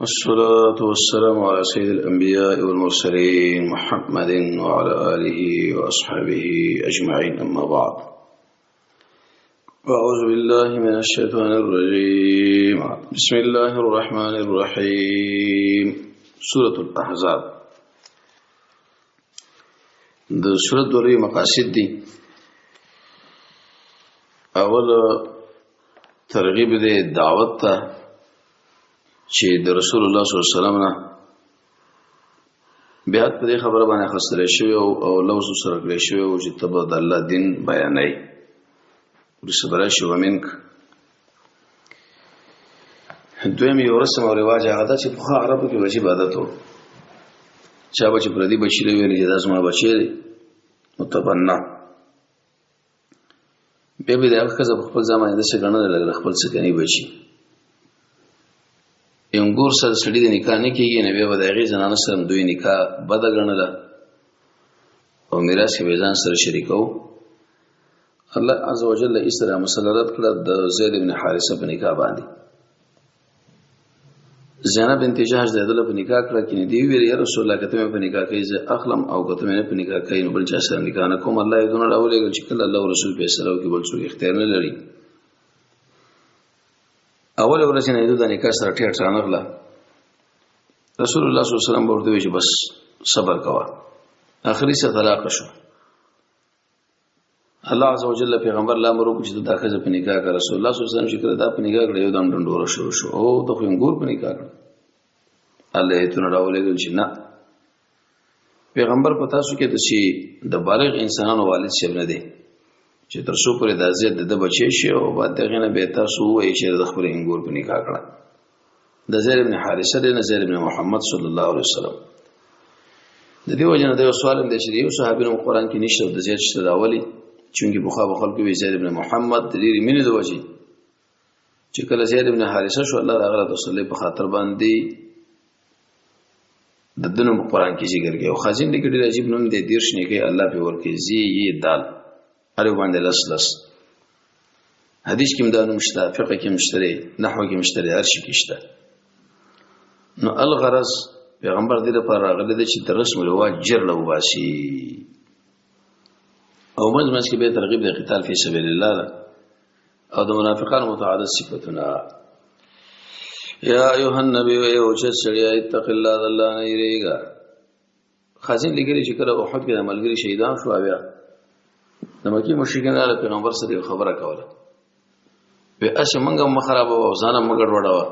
والصلاة والسلام على سيد الأنبياء والمرسلين محمد وعلى آله وأصحابه أجمعين، أما بعد، أعوذ بالله من الشيطان الرجيم. بسم الله الرحمن الرحيم. سورة الأحزاب د سورة دوری مقاصد دي. اول ترغیب دی دعوت ته چې د رسول الله صلی الله علیه وسلم نه بیات په دې خبره باندې خستل شوی او لوز سره کړی شوی او چې تبه د الله دین بیانای ورسره راشي. ومنک دویم یو رسم او رواج هغه ده چې په عربو کې عجیب عادت وو، چا به چې پردي بچی دی ویل چې دا زما بچی دی متبنا، بیا به د هغه ښځه په خپل ځان باندې داسې ګڼله لکه خپل سکني بچي. انګور سره سړي د نکاح نه کېږي، نو بیا به د هغې زنانه سره هم دوی نکاح بده ګڼله او میراث یې به ځان سره شریکو. الله عز وجل یې سره مسله رد کړه د زید بن حارثه په نکاح باندې. زینب بنت جحش د دله په نکاح کړه کې دی ویل، یا رسول الله، کته مې په نکاح کې زه اخلم او کته مې په نکاح کې نو بل چا سره نکاح نه کوم. الله یې دونه راولېږل چې کله الله او رسول فیصله وکړي بل څوک اختیار نه لري. اول ورځ نه د نکاح سره ټیټ رانغله. رسول الله صلی الله علیه وسلم ورته وی چې بس صبر کوه. اخري څه طلاق شو. الله عز وجل پیغمبر لا امر وکړ چې دا ښځه په نکاح کړه. رسول الله صلی الله علیه وسلم چې کله دا په نکاح کړه یو دم ډنډوره شروع شو، او د خو انګور په نکاح کړه. الله یې تونه راولېږل چې نه، پیغمبر په تاسو کې د چې د بالغ انسانانو والد شپ نه دی چې تر څو پورې د ازیت د بچی شي او بعد دغه نه به تاسو وایي چې د خپل انګور په نکاح کړه. د زید ابن حارثه دی نه زید ابن محمد صلی الله علیه وسلم. د دې وجه نه د یو سوال هم دی چې یو صحابي نوم قرآن کې نشته او د زید شته، دا ولې؟ چونکه پخوا به خلکو وی زید ابن محمد د ډېرې مینې د وجې. چې کله زید ابن حارثه شو، الله راغله تسلی په خاطر باندې د ده نوم قرآن کې ذکر کوي. او خازن لیکي ډېر عجیب نوم دی، 30 نیکۍ الله پرې ورکوي. زی یې دال هر یو باندې لس لس. حدیث کې هم دا نوم شته، فقه کې هم شته دی، نحو کې هم شته دی، هر شي کې شته. نو الغرض پیغمبر دې لپاره راغلی دی چې د رسم رواج جرړه وباسي او منځ منځ کې به ترغیب د قتال فی سبیل الله ده او د منافقانو متعدد صفتونه. یا ایها النبی، او چې سړی، اتق الله، د الله نه یریږه. خازن لیکلي چې کله احد کې د ملګري شهیدان شو، بیا د مکې مشرکین له پیغمبر سره یو خبره کوله، وی اسه منګه مخرب او ځان مګړ وړاوه،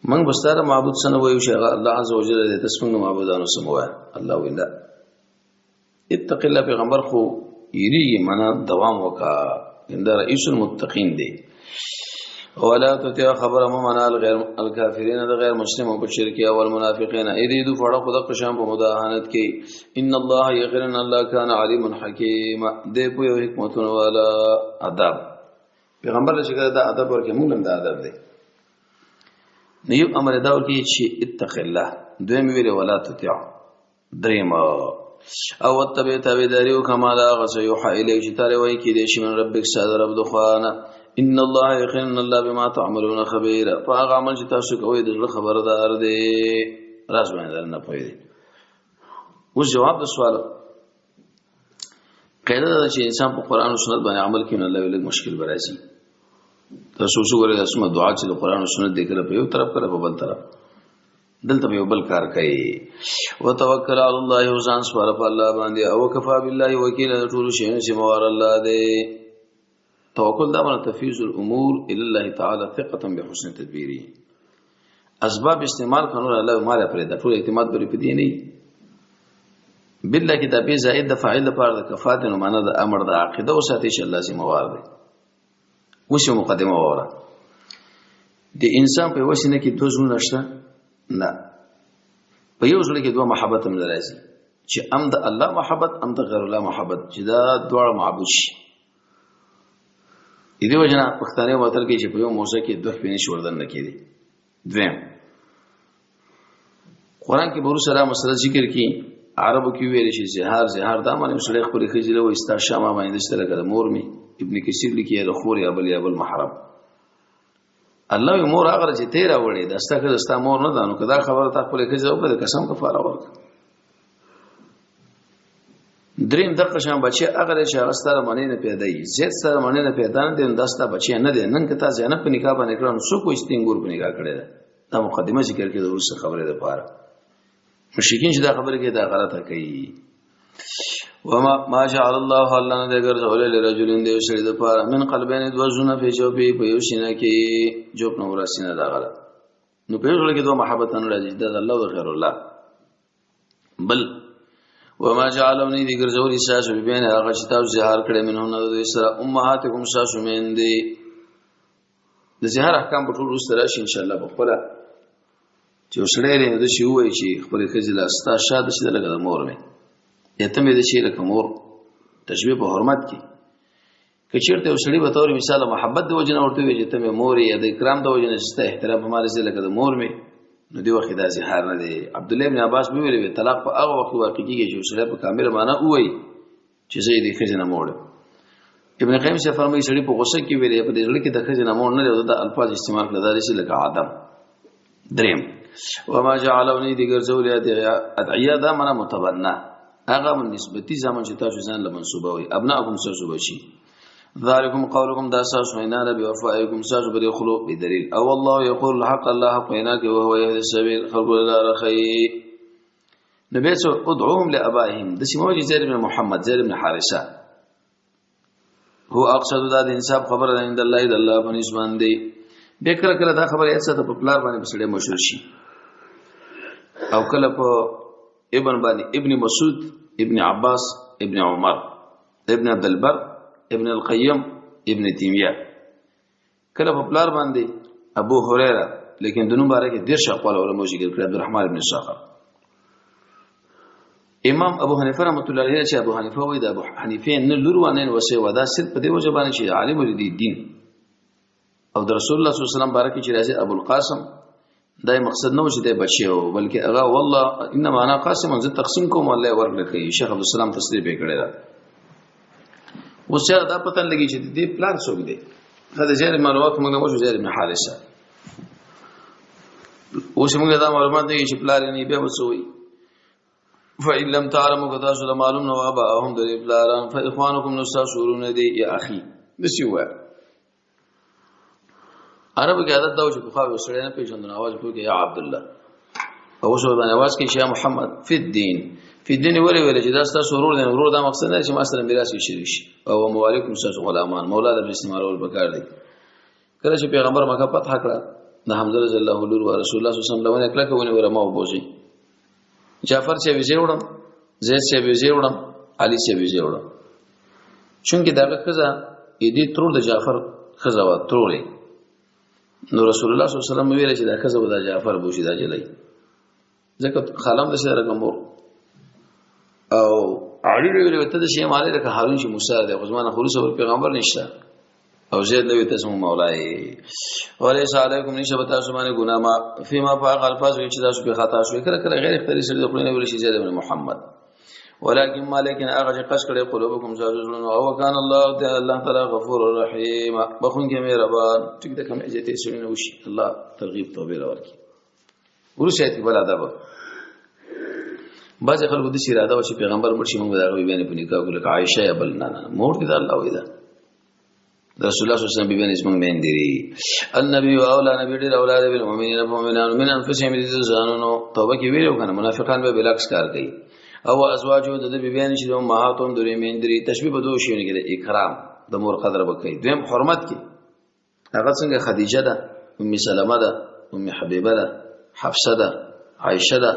منګ بستاره معبود سره وایو چې هغه الله عز وجل دې، تاسو موږ معبودانو سم وای. الله ویلا اتق الله. پیغمبر خو یریږي، معنا دوام وکا، انده رئیس المتقین دی. ولا تطع خبر ممن الغیر الکافرین، د غیر مسلم او شرک او المنافقین اې دې فړه خود قشان په مداهنت کې. ان الله یقینا الله کان علیم حکیم دې په یو حکمتونو والا. ادب پیغمبر چې کله دا ادب ورکې موږ هم دا ادب دی. نو یو امر دا ورکې چې اتق الله، دویم ویل ولا تطع، دریم او تبع تابعداري او کما لا غس یوحى الیک چې تعالی وایي کې دې شي من ربک ساده رب دخوانا. ان الله یقینا الله بما تعملون خبير، فهغه عمل چې تاسو کوئ د زړه خبردار دی، راز باندې نه پوي دی. اوس جواب د سوال قاعده ده چې انسان په قران او سنت باندې عمل کوي نو الله یې مشکل برازي. تاسو اوس وګورئ دا څومره دعا چې د قران او سنت دی، کله په یو طرف کله په بل طرف، دلته به یو بل کار کوي. وتوکل علی الله، وزان سپاره په الله باندې، او کفا بالله وکیل، د ټولو شیانو ذمہ وار الله دی. توکل دا معنی تفیض الامور الی الله تعالی ثقه بحسن تدبیره. اسباب استعمال کنو الله مال پرې دا ټول اعتماد پرې پدې نه بالله کې دا به زائد د فاعل لپاره د کفات نو معنا د امر د عقیده او ساتي چې الله ذمہ وار دی. اوس یو مقدمه وره. د انسان په وسینه کې دوه زړونه شته نه، په یو زړه کې دوه محبت هم راځي، چې ام د الله محبت ام د غیر الله محبت، چې دا دواړه معبود شي. دې وجنه پښتانه متل کې چې په یو موزه کې دوه پینې شوردن نه کېدي. دویم قرآن کې برو سره مسله ذکر کی، عربو کې ویل شي زهار، زهار دا معنی سړی خپل خځې له وستا شامه باندې سره کړه مور می. ابن کثیر لیکي د خور یا بل یا بل محرم. الله یې مور هغه چې تیر وړي دا ستا ښځه ستا مور نه ده، نو که دا خبره تا خپلې ښځې وکړه د قسم کفاره ورکړه. دریم دغه شان بچی هغه دی چې هغه ستا له منې نه پیدا وي، زید ستا له منې نه پیدا نه دی، نو دا ستا بچی نه دی. نن که تا زینب په نکاح باندې کړه نو څوک وایي چې تینګور په نکاح کړی ده؟ دا مقدمه ذکر کړې ده وروسته خبرې دپاره. مشرکین چې دا خبرې کوي دا غلطه کوي. وما ما جعل الله الله نه ګرځولې لرجل دی سړي د پاره من قلبین دو زونه په جوبې په یو سینه کې جوب نو ورسینه دا غلط. نو په یو ځل کې دوه محبت نه راځي، دا الله او غیر الله. بل وما جعلوني دي ګرځولې ساسو بین هغه چې تاسو زهار کړې منه د دوی سره امهاتکم ساسو مېندې. د زهار احکام په ټول وروسته راشي ان شاء الله په خپله چې وسړی دی نو داسې ووایي چې خپلې ښځې له ستا شا داسې ده لکه د مور مې، یا ته مې داسې لکه مور، تشبیه په حرمت کې. که چېرته یو سړي به طور مثال محبت د وجې نه ورته ووایي چې ته مې مور یې، یا د اکرام د وجې نه چې ستا احترام په ما رسېږي لکه د مور مې، نو دې وخت دا زهار نه دی. عبدالله ابن عباس به ویلي وي طلاق په هغه وخت واقع کېږي چې یو سړی په کامله معنا ووایي چې زه یې د ښځې نه موړ یم. ابن قیم صاحب فرمایي سړي په غوسه کې ویلي په دې زړه کې د ښځې نه موړ نه دی، او دا الفاظ استعمال کړل دا داسې لکه عدم. دریم وما جعلوني دي ګرځولې ادعیه دا معنا متبنا، هغه نسبتي زمون چې تاسو ځان له منسوبه وي ابناءکم تاسو بچي. ذلكم قولكم دا ساس وینا نبی وفائكم ساس بری خلو بدلیل او الله يقول الحق الله حق وینا کې وهو يهدي السبيل خلق الله رخي. نبی سو ادعوهم لابائهم د سیموجي زید بن محمد زید بن حارثه هو اقصد دا د انصاف خبره ده عند الله د الله په نسبت باندې. به کله کله دا خبره یې څه په پلار باندې بسړې مشهور شي، او کله په ابن باندې ابن مسعود ابن عباس ابن عمر ابن عبد البر ابن القیم ابن تیمیه، کله په پلار باندې ابو هريره، لیکن د نوم باره کې ډېر اقوال علماء ذکر کړي. عبدالرحمن ابن صخر امام ابو حنیفه رحمۃ الله علیه چې ابو حنیفه وایي د ابو حنیفه نه لور و نه وسه و، دا صرف په دې وجه باندې چې عالم دی دین او د رسول الله صلی الله علیه وسلم باره کې چې راځي ابو القاسم، دا مقصد نه و چې دی بچی و، بلکې هغه والله انما انا قاسم زه تقسیم کوم الله ورکړه کوي. شیخ عبد السلام تصریح یې کړی دا. اوس چې دا پته لګي چې دې پلان څوک دی، دا د زید معلومات موږ نه وشو زید بن حارثه. اوس موږ دا معلومات دی چې پلار یې نه بیا وسوي. فإن لم تعلموا که تاسو له معلوم نه واباهم د دې پلاران فإخوانکم نو ستاسو ورونه دي یا اخي. داسې ووایه. عربو کې عادت دا و چې پخوا یو سړی نه پېژندل، اواز یې پورته یا عبدالله، او اوس ورباندې اواز کوي چې یا محمد فی الدین. فی الدین یې ولې ویل چې دا ستاسو ورور دی، ورور دا مقصد نه دی چې ما سره میراث کې شریک شي، او موالکم ستاسو غلامان، مولا لفظ استعمالول پکار دی. کله چې پیغمبر مکه فتح کړه، د حمزه رضی الله لور و رسول الله صلی الله علیه وسلم لونه کلکه ونیوله، ما وبوځي. جعفر چې ویزه وړم، زید چې ویزه وړم، علي چې ویزه وړم، چونکه دغه ښځه دې ترور د جعفر ښځه وه، ترور یې. نو رسول الله صلی الله علیه وسلم ویل چې دا ښځه به د جعفر بوشي دا جلۍ، ځکه خالم د سره رقم او علي ویل ته د شی مالې لکه هارون چې موسی دی، خو زما نه خروج ور پیغمبر نشته، او زید نوی تاسو مولای. وليس علیکم نشه تاسو باندې ګنا ما فيما فاق الفاظ چې تاسو په خطا شوي. کله کله غیر اختیاري سره د خپل ویل شي زید بن محمد، ولكن ما لیکن هغه چې قص کړي قلوبکم تاسو زړونو، او کان الله تعالی الله تعالی غفور رحیم بخون کې مهربان. ټیک ده، کوم عزت یې سړي وشي الله ترغیب توبه لور کی. ورسې ایت بل ادب بعض خلکو د اراده و چې پیغمبر مرشي موږ دا غوي بیان په نکاح کو لکه عائشه یا بل نه نه مور دې الله وې ده رسول الله صلی الله علیه وسلم بیان اسمه مین دی. النبی او اولا نبی ډیر اولاد بالمؤمنین مؤمنان من انفسهم دې ځانونو توبه کې ویلو کنه منافقان به بلکس کار کوي. او ازواجو د دې بیان چې امهاتهم درې مین دی، تشبیه په دوه شیونو کې ده، اکرام د مور قدر وکړي، دویم حرمت کې هغه څنګه خدیجه ده، ام سلمہ ده، ام حبیبه ده، حفصه ده، عائشه ده،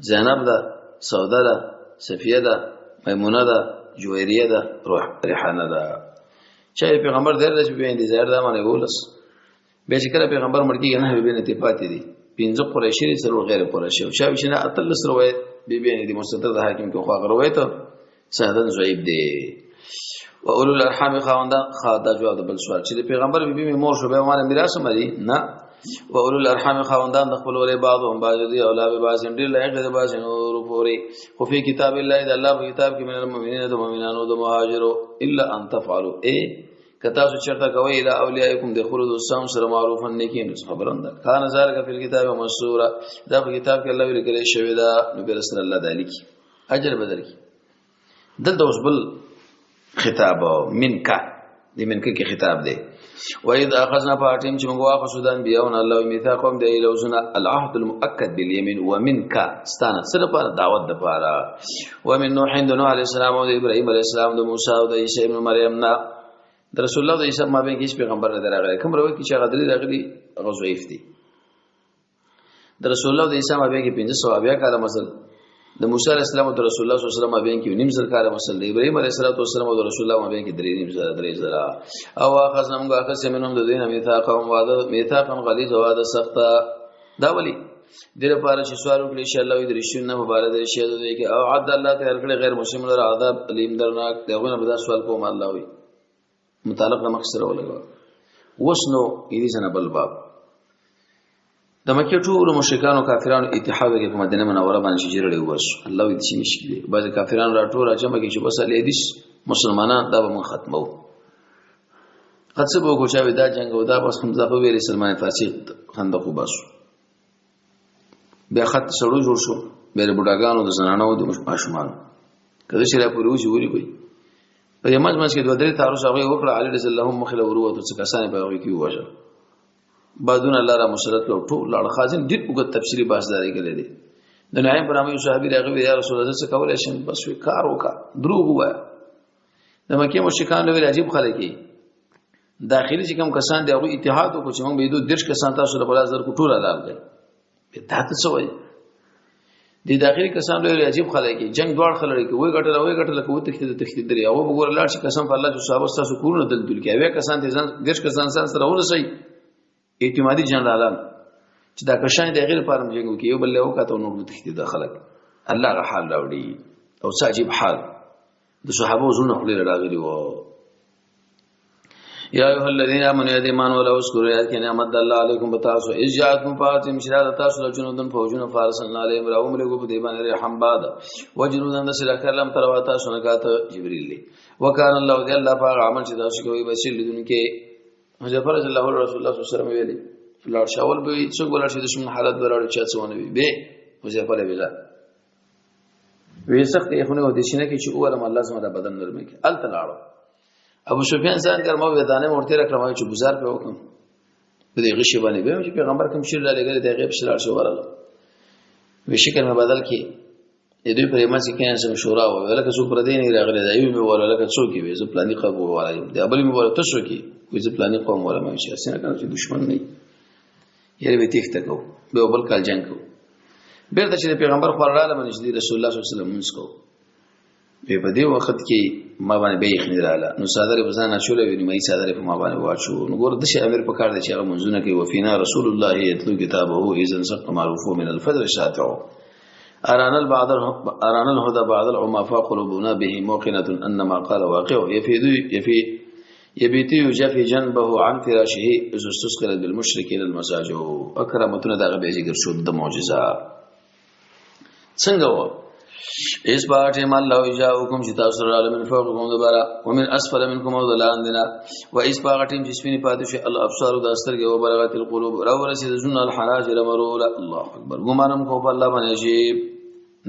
زینب ده، سوده ده، صفیه ده، میمونه ده، جویریه ده، روح ریحانه ده. چې پیغمبر درته چې بیان دي ظاهر دا معنی ولس به چې کله پیغمبر مړ کېږي نه بیان ته پاتې دي پنځه قریشي دي، څلور غیر قریشي، او چا چې نه اتلس روایت بی بیان دي مستدرک حاکم کې خو هغه روایت سندن ضعیف دی. و اولو الارحام خاوندان خا دا جواب د بل سوال چې د پیغمبر بی بی مور شو به مال میراث مری نه. و اولو الارحام خاوندان د خپل ولې بعض هم بعض دي او لا به بعض ډیر لایق دي بعض نور پوري. خو فی کتاب الله د الله په کتاب کې من المؤمنین د مؤمنانو د مهاجرو الا ان تفعلوا ای که تاسو چرته کوي الى اولیاءکم د خپل دوستانو سره معروفا نیکی، نو خبرم ده. کان ذالک فی الكتاب مسطورا، دا په کتاب کې الله ویل کړی شوی دا، نو بیر سره الله دالی کی اجر بدل کی. دلته اوس بل خطاب منک، د منک کې خطاب دی. وإذ أخذنا پارټیم چې موږ واخصو د انبیاء الله میثاقهم د لوزنا العهد المؤکد باليمين، ومنک ستانه سره پر دعوت د پاره، ومن نوح د نوح علی السلام او د ابراهیم علی السلام د موسی او د عیسی ابن مریم نه. د رسول الله د عیسی مابین کې هیڅ پیغمبر نه راغلی. کوم روایت کې چې هغه درې راغلي هغه ضعیف دي. د رسول الله د عیسی مابین کې 500 کاله مثلا، د موسی علیه السلام او د رسول الله صلی الله علیه وسلم مابین کې 5.5 زر کاله مثلا، د ابراهیم علیه السلام او د رسول الله مابین کې 3.5 زر 3000. او اخذنا موږ اخذ منهم د دین میثاقهم وعده میثاقا غلیظ وعده سخته. دا ولی د لپاره چې سوال وکړي چې الله دې رښتینه نه مبارک دې شي دې کې او عد الله تعالی کړي غیر مسلم لره عذاب الیم درناک. دغه نه بدا سوال کوم الله وی متعلق د مخ سره ولګو. وسنو یې څنګه بل باب د مکه ټول مشرکانو کافرانو اتحاد کې په مدینه منوره باندې چې جرړې وبس. الله دې چې مشکل بعض کافرانو را ټول راجمع کې چې بس علی حدیث مسلمانان دا به من ختمو. قد به کو چا دا جنگ او دا بس هم ځه ویلې سلمان فارسی خندق وبس. بیا خط سړو جوړ شو، بیا د بوډاګانو، د زنانو، د ماشومانو کله چې را پورې وځي وري وي. په دې منځ منځ کې دوه درې تعرض هغه وکړه. علي رضی الله عنه مخله وروته، څه کسان په هغه کې ووژل. بعدون الله را مسلط کړ ټول لاړ. خازن ډیر وګت تفصیلی بحث داري کړی دی. د نعیم پر امیر صحابي راغی، یا رسول الله څه کولای شم؟ بس وی کار وکا، دروغ وای. د مکه مشرکان ویل عجیب خلک دي، داخلي چې کوم کسان دی هغه اتحاد وکړو چې موږ به دوه درش کسان تاسو له بلا زر کو ټول حلال کړي. به دا ته څه وایي؟ د داخلي کسان ویل عجیب خلک دي، جنگ دوړ خلک کې وای غټل وای غټل کو تښتې تښتې درې او وګور لاړ شي. قسم په الله چې صحابه تاسو کورونه دلدل کې اوی کسان دې ځان درش کسان ځان سره ورسي، اعتمادي جنرالان چې دا کشان د غیر فارم جنگو کې یو بل له وکاته نور تښتې د خلک. الله غ حال راوړي او څه عجیب حال د صحابه زونه خپل راغلي وو. یا ایها الذین آمنوا یا ایمان ولا اذکروا یاد کې نعمت الله علیکم بتاسو اذ جاءتکم فاطم شرا تاسو له جنودن فوجون فارسلنا علیهم راوم له په دی باندې رحم باد وجنودن سره کلم تر واتا سنکات جبرئیل وکان الله دی الله پاک عمل چې تاسو کوي بشیر لیدونکو. حذیفه رضی الله عنه رسول الله صلی الله علیه وسلم ویلي لاړ شاول به څوک ولاړ شي د شمن حالت ولاړ چې څه ونه وي به حذیفه له ویلا وی سخت یې خونه ودی شنه کې چې اولم الله زما د بدن نرمه کې ال تلاړو. ابو سفیان ځان ګرمه ودانه ورته راکړم چې گزار په وکم په دې غشي باندې به چې پیغمبر کوم شیر را لګل دی غیب شلار شو ورغله وی شکل مې بدل کې د دوی پر منځ کې کیناستم شورا و لکه څوک پر دې نه راغلی دا یو مې وره لکه څوک وي زه پلاني قوم وره دی بل مې وره تاسو کې وي زه پلاني قوم وره مې چې څنګه کنه چې دشمن نه یې به تیښته کو به بل کال جنگ کو. بیرته چې پیغمبر خو رااله باندې چې رسول الله صلی الله علیه وسلم مونږ کو په دې وخت کې ما باندې به یخنی رااله نو صادر په ځان اچولې وی نیمه صادر په ما باندې واچو. نو ګور د شي امیر په کار دی چې هغه منځونه کوي. وفینا رسول الله یتلو کتابه اذا سق معروف من الفجر شاتع ارانا البعض ارانا الهدى بعض العمى فقلوبنا به موقنة ان ما قال واقع يفيد يفي يبيت يجافي جنبه عن فراشه اذا استسقلت بالمشركين المساجد. اکرامتونه دغه به ذکر شو د معجزه څنګه و اس بار ټیم الله جاءکم چې تاسو را من فوقکم دوباره ومن اسفل منکم او دلاندنا و اس بار ټیم چې سپینې پاتې شي الابصار د سترګې او بلغت القلوب را ورسید زون الحناجر مرول. الله اکبر ګمانم کو په الله باندې عجیب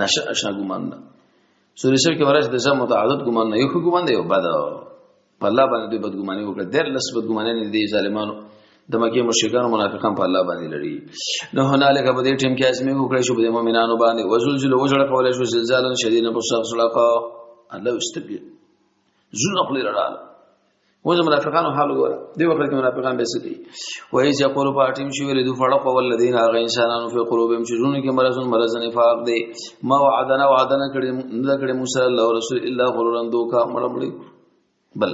نشه اشنا ګمان نه سورې سر کې ورش د زم متعدد ګمان نه یو خو ګمان دی یو بد په الله باندې دوی بدګماني وکړه. در لس بدګماني نه دي ظالمانو د مکه مشرکان او منافقان په الله باندې لړي. نو هنالک په دې ټیم کې ازمه وکړې شو په مؤمنانو باندې وزلزل وجړه کولای شو زلزالا شدیدا په سخت سړکا الله استبی زونه خپل رااله. وځ منافقانو حال وګوره دی وخت کې منافقان به سکی وای چې قول په ټیم شو ویل دو فړق ولذین هغه انسانانو په قلوبهم چې زونه کې مرض مرض نفاق دی. ما وعدنا وعدنا کړي نه کړي موسی الله رسول الا غرورا دوکا مړ مړ بل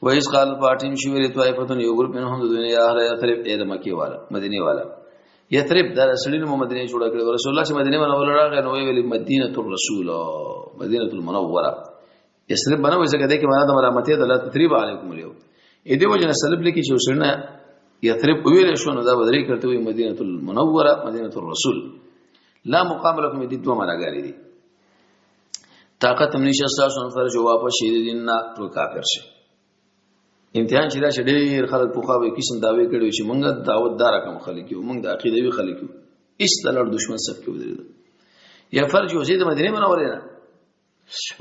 وایس قال پارټیم شو ویل طائفتون یو ګروپ منهم د دنیا اهل یثرب اې د مکی والا مدینه والا یثرب دا سړي نو مدینه جوړ کړ. رسول الله چې مدینه منوره راغی نو ویل مدینه الرسول مدینه المنوره یثرب بنو ځکه دې کې معنا د ملامتې د لا تثریب علیکم اليوم اې دې وجه نه سلب لیکي چې وسړنه یثرب ویل شو نو دا بدري کړته وی مدینه المنوره مدینه الرسول لا مقام لكم دې دوه معناګانې دي. طاقت هم نشته تاسو نو فرج واپس شي دین نه ټول کافر شي. امتحان چې دا چې ډېر خلک پخوا به قسم داوی کړي چې مونږ دعوت دار کم خلک یو، مونږ د عقیدوي خلک یو، هیڅ د لړ دشمن صف کې ودرېدل. یا فرج یو زید مدینه منورې نه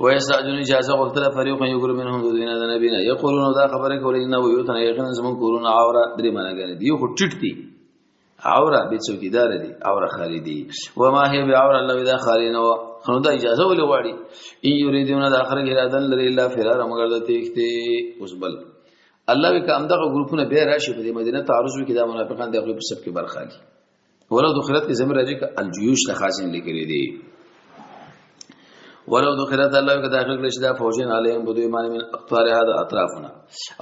ويستأذن اجازه غوښتله فريق یو ګروپ منهم د دوی نه د نبی نه یقولون دا خبره کوله ان بیوتنا یقینا زمون کورونه عوره. درې معنی دي، یو خو ټیټ دي، عوره به څوکیدار دي، عوره خالی دي. وما هي بعوره، الله دا خالی نه و، خو دا اجازه ولې غواړي؟ ان یریدون د اخر اراده لري الا فرار مگر د تیښتې. اوس بل الله وک همدغه ګروپونه بیا راشي په دې مدینه تعرض وکړي، دا منافقان د هغوی په صف کې برخه اخلي. ولو دخلت کې زمير راځي، الجيوش له خاصین لیکلي دي. ولو دخلت الله که داخل کړي چې دا فوجین علیهم بدوی باندې من اقطار هذا اطرافنا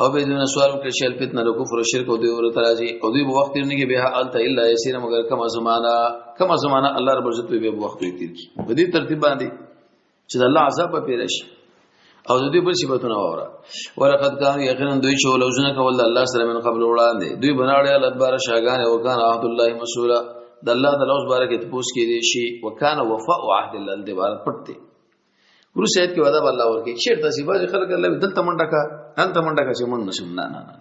او به دون سوال وکړي چې الفتنه له کفر او شرک او دوی ورته راځي او دوی به وخت تیر نه کې به الته الا یسیر مگر کما زمانہ، کما زمانہ الله رب عزت به وخت تیر کی په دې ترتیب باندې چې د الله عذاب به پیدا شي. او د دې بل صفاتونه وره. ولقد كان یقینا دوی چې لوزونه کول الله سره من قبل وړاندې دوی بناړي الادبار شاګان او کان عهد الله مسئولا، د الله د لوز باره کې تپوس کې دي شي. وکانه وفاء عهد الله د عبارت پټ دی. ورسې آیت کې وعده الله ورکړي چیرته سی باز خلک الله دلته منډه کا هلته منډه کا چې مونږ نشم. نه نه نه،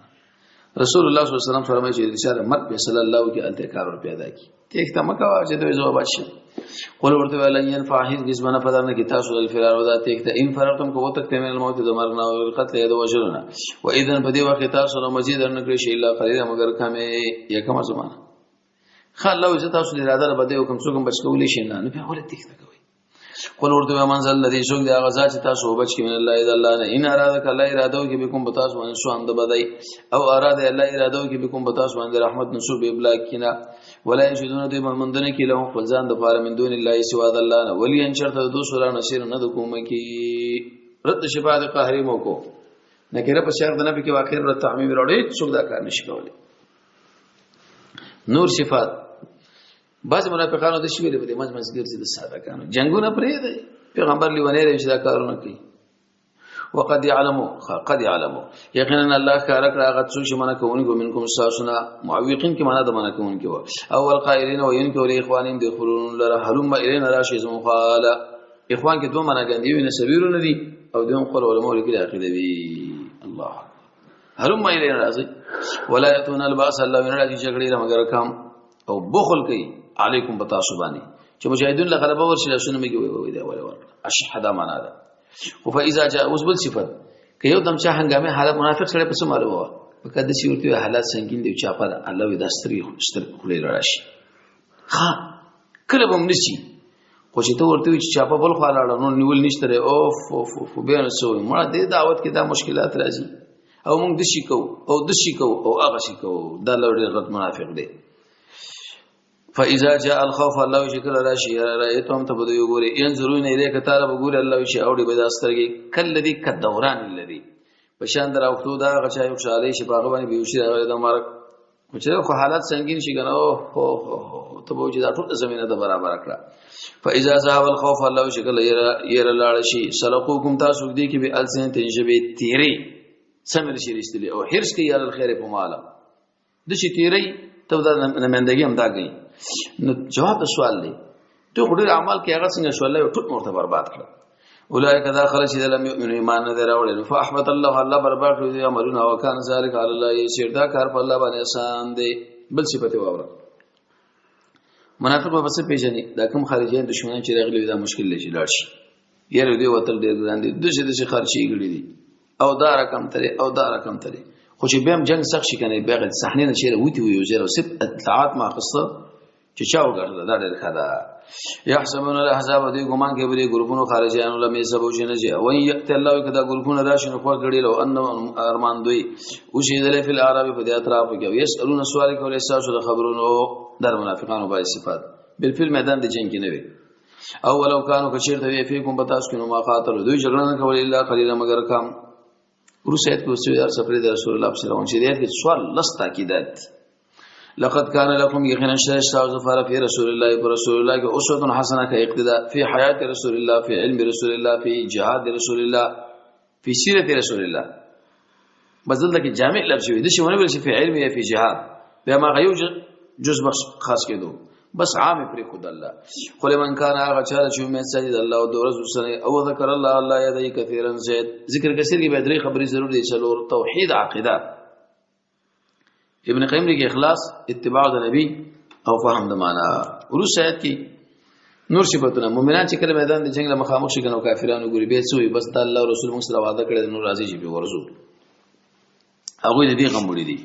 رسول الله صلی الله علیه وسلم فرمایي چې اشاره مرګ په صلی الله کې الته کار ور پیدا کی تیښته مکه چې دوی جواب شي. قول ورته ویل ينفع هیڅ نه فدر نه کی تاسو الفرار ودا تیښته ان فررتم کو تک من الموت د مرګ نه او قتل د وجلنا و اذن په دې وخت تاسو نو مزید نه کړی شي الا قلیل مگر کمه یا کما زمانہ. خلو چې تاسو اراده بده حکم څوک بچ کولی شي نه، نو په ولې تیښته کوي؟ قل ورته منزل الذي سوق دی هغه ذات چې تاسو بچ کې من الله اذا الله نه ان اراده کله اراده کې بكم بتاس باندې سو اند بدای او اراده الله اراده کې بكم بتاس باندې رحمت نسو به بلاک کینا ولا یجدون دوی مندنه کې له خپل ځان د پاره من دون الله سوا د الله نه ولی ان شرط د دوسرا نصير نه د کومه کې رد شفاعت قهری مو کو نکره په شرط نه کې واقع رد تعمیم راوړي، څوک دا کار نشي کولای. نور صفات بعض منافقانو د شویلې په دې منځ منځ ګرځي د ساده کانو جنگونه پرې دی پیغمبر لیونه دی چې دا کارونه کوي. وقد يعلمو قد يعلمو یقینا الله کار کړه هغه څه چې منع کوونکو منکم ساسنا معوقین کې معنا د منع کوونکو او القائلین و ینکو لاخوانهم دخلون لره هلم الینا راشي زمو قال اخوان کې دوه معنا ګندي وي نه سبیرونه دي او دوم قول علماء لیکلي عقیده وی الله هلم الینا راځي ولا یتون الباس الله من راځي جګړې مگر کم او بخل کوي علیکم بتاسو باندې چې مجاهدون له غلبه ورشي لاسونه مګي وي وي دا ولا ورکړه اشهد معنا ده. او فاذا جاء اوس بل صفت که یو دم چا هنګامه حالت منافق سره په سمالو وو په کده سی ورته حالات سنگین دی چا پر الله وی دستري ستر خلې راشي ها کله به نشي خو چې ته ورته چې چا په بل خوا لاړه نو نیول نشته اوف اوف اوف بیا نو سوې مړه دې دعوت کې دا مشکلات راځي او موږ د شي کو او د شي کو او هغه شي کو دا لوړ ډېر غټ منافق دی. فاذا جاء الخوف الله شکر راشي رايتهم تبدو یګوري ينظرون اليك تعالی وګوري الله شي اوړي به داسترګي کلذي کدوران الذي پشان دراوختو دا غچا یو شالې شي باغ باندې بیوشي راغلی د مرګ خو چې خو حالات سنگین شي کنه او هو هو ته به چې دا ټول زمينه د برابر کړه. فاذا ذهب الخوف الله شکل ير لاړ شي سلقوکم تاسو دې کې به السن تنجبه تیری سمل شي رښتلي او حرص کوي علی الخير په مالا د شي تیری ته دا نمائندګي هم دا کوي. نو جواب د سوال دی ته خو ډېر اعمال کې هغه څنګه شو الله ټول مرته برباد کړ. اولئک دا خلک چې لم یؤمنوا ایمان نه راوړل فاحبط الله الله برباد کړ دي عملونه وکان ذلک علی الله یسیر دا کار په الله باندې آسان دی. بل صفته واوره منافق به څه پیژني دا کوم خارجیان دشمنان چې راغلي دا مشکل لشي لاړ شي یره دوی وتل ډېر ګران دي دغه دغه خرچې ګړي دي او دا رقم ترې او دا رقم ترې خو چې بیا هم جنگ سخت شي کنه بیا غل صحنه نه چیرې وتی وي یو زیرو صرف اطلاعات ما خسته چې چا وګټل دا ډېر ښه ده. يحسبون الاحزاب دوی ګمان کوي بری ګروپونو خارجیانو لم یسبو چې نه او یأت الله کدا ګروپونه راشي نو خو کړي لو ان ارمان دوی او چې دل فی العرب په دې اطراف کې یسالون سوال کول اساس د خبرونو در منافقانو بای صفات بالفعل میدان د جنگ کې نه وي. او ولو کانوا کچیر ته فیکم بتاس کې نو ما قاتل دوی جګړه نه کول الا قلیلا مگر کم. ورسېد کو سوی در سفر د رسول الله صلی الله علیه وسلم چې دې کې سوال لس تاکیدات. لقد كان لكم يقينا شهر فار في رسول الله ورسول الله اسوه حسنه كاقتداء في حياه رسول الله في علم رسول الله في جهاد رسول الله في سيره رسول الله. بس دلته کې جامع لفظ وي د شي ونه ویل شي في علم یا في جهاد بیا ما غيو جز بخش خاص کېدو. بس عام پر خود الله. خو لمن کان هغه چا چې امید ساتي د الله او د ورځې سره، او ذکر الله، الله یادوي کثیرا زید. ذکر کثیر کې به درې خبرې ضرور دي، څلور: توحید، عقیده، ابن قیم لیکي اخلاص، اتباع د نبی او فهم د معنا. ورسته آیت کې نور صفاتونه. مؤمنان چې کله میدان د جنگ له مخامخ شي کنه، کافرانو ګوري به څه وي؟ بس د الله رسول موږ سره وعده کړې، نور راځي چې به ورزو. هغه دې غم وړي دي.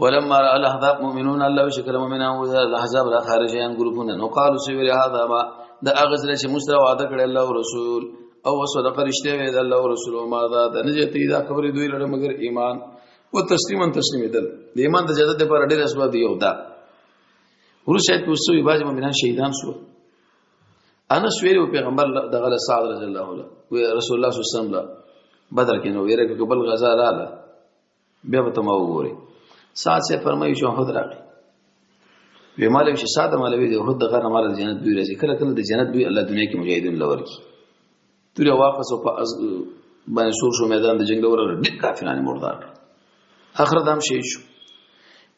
ولما را الاحزاب مؤمنون، الله شکر مؤمنان او الاحزاب را خارجيان ګروپونه، نو قالو سوی هذا ما د اغزل چې موږ سره وعده کړې الله رسول او صدق رشته وی د الله رسول، ما دا د نجات دا خبرې دوی لره مگر ایمان او تسلیما تسلیمېدل. د ایمان د زیادت لپاره ډېر اسباب دی. یو دا ورسته کې وسوي باج مؤمنان شهیدان شو. انس ویلو پیغمبر دغه سعد رضی الله عنه وی رسول الله صلی الله علیه وسلم بدر کې نو ویره کې بل غزا رااله بیا به ته ما وګوري. سعد سے فرمایي چې احد راغی، وی مال چې ساده مالوي د احد دغه مال د جنت دوی راځي. کله کله د جنت دوی الله دنیا کې مجاهدین لور کی تور واپس او په باندې سور شو میدان د جنگ لور، ډېر کافرانه مردار کړ. اخر دام شهید شو.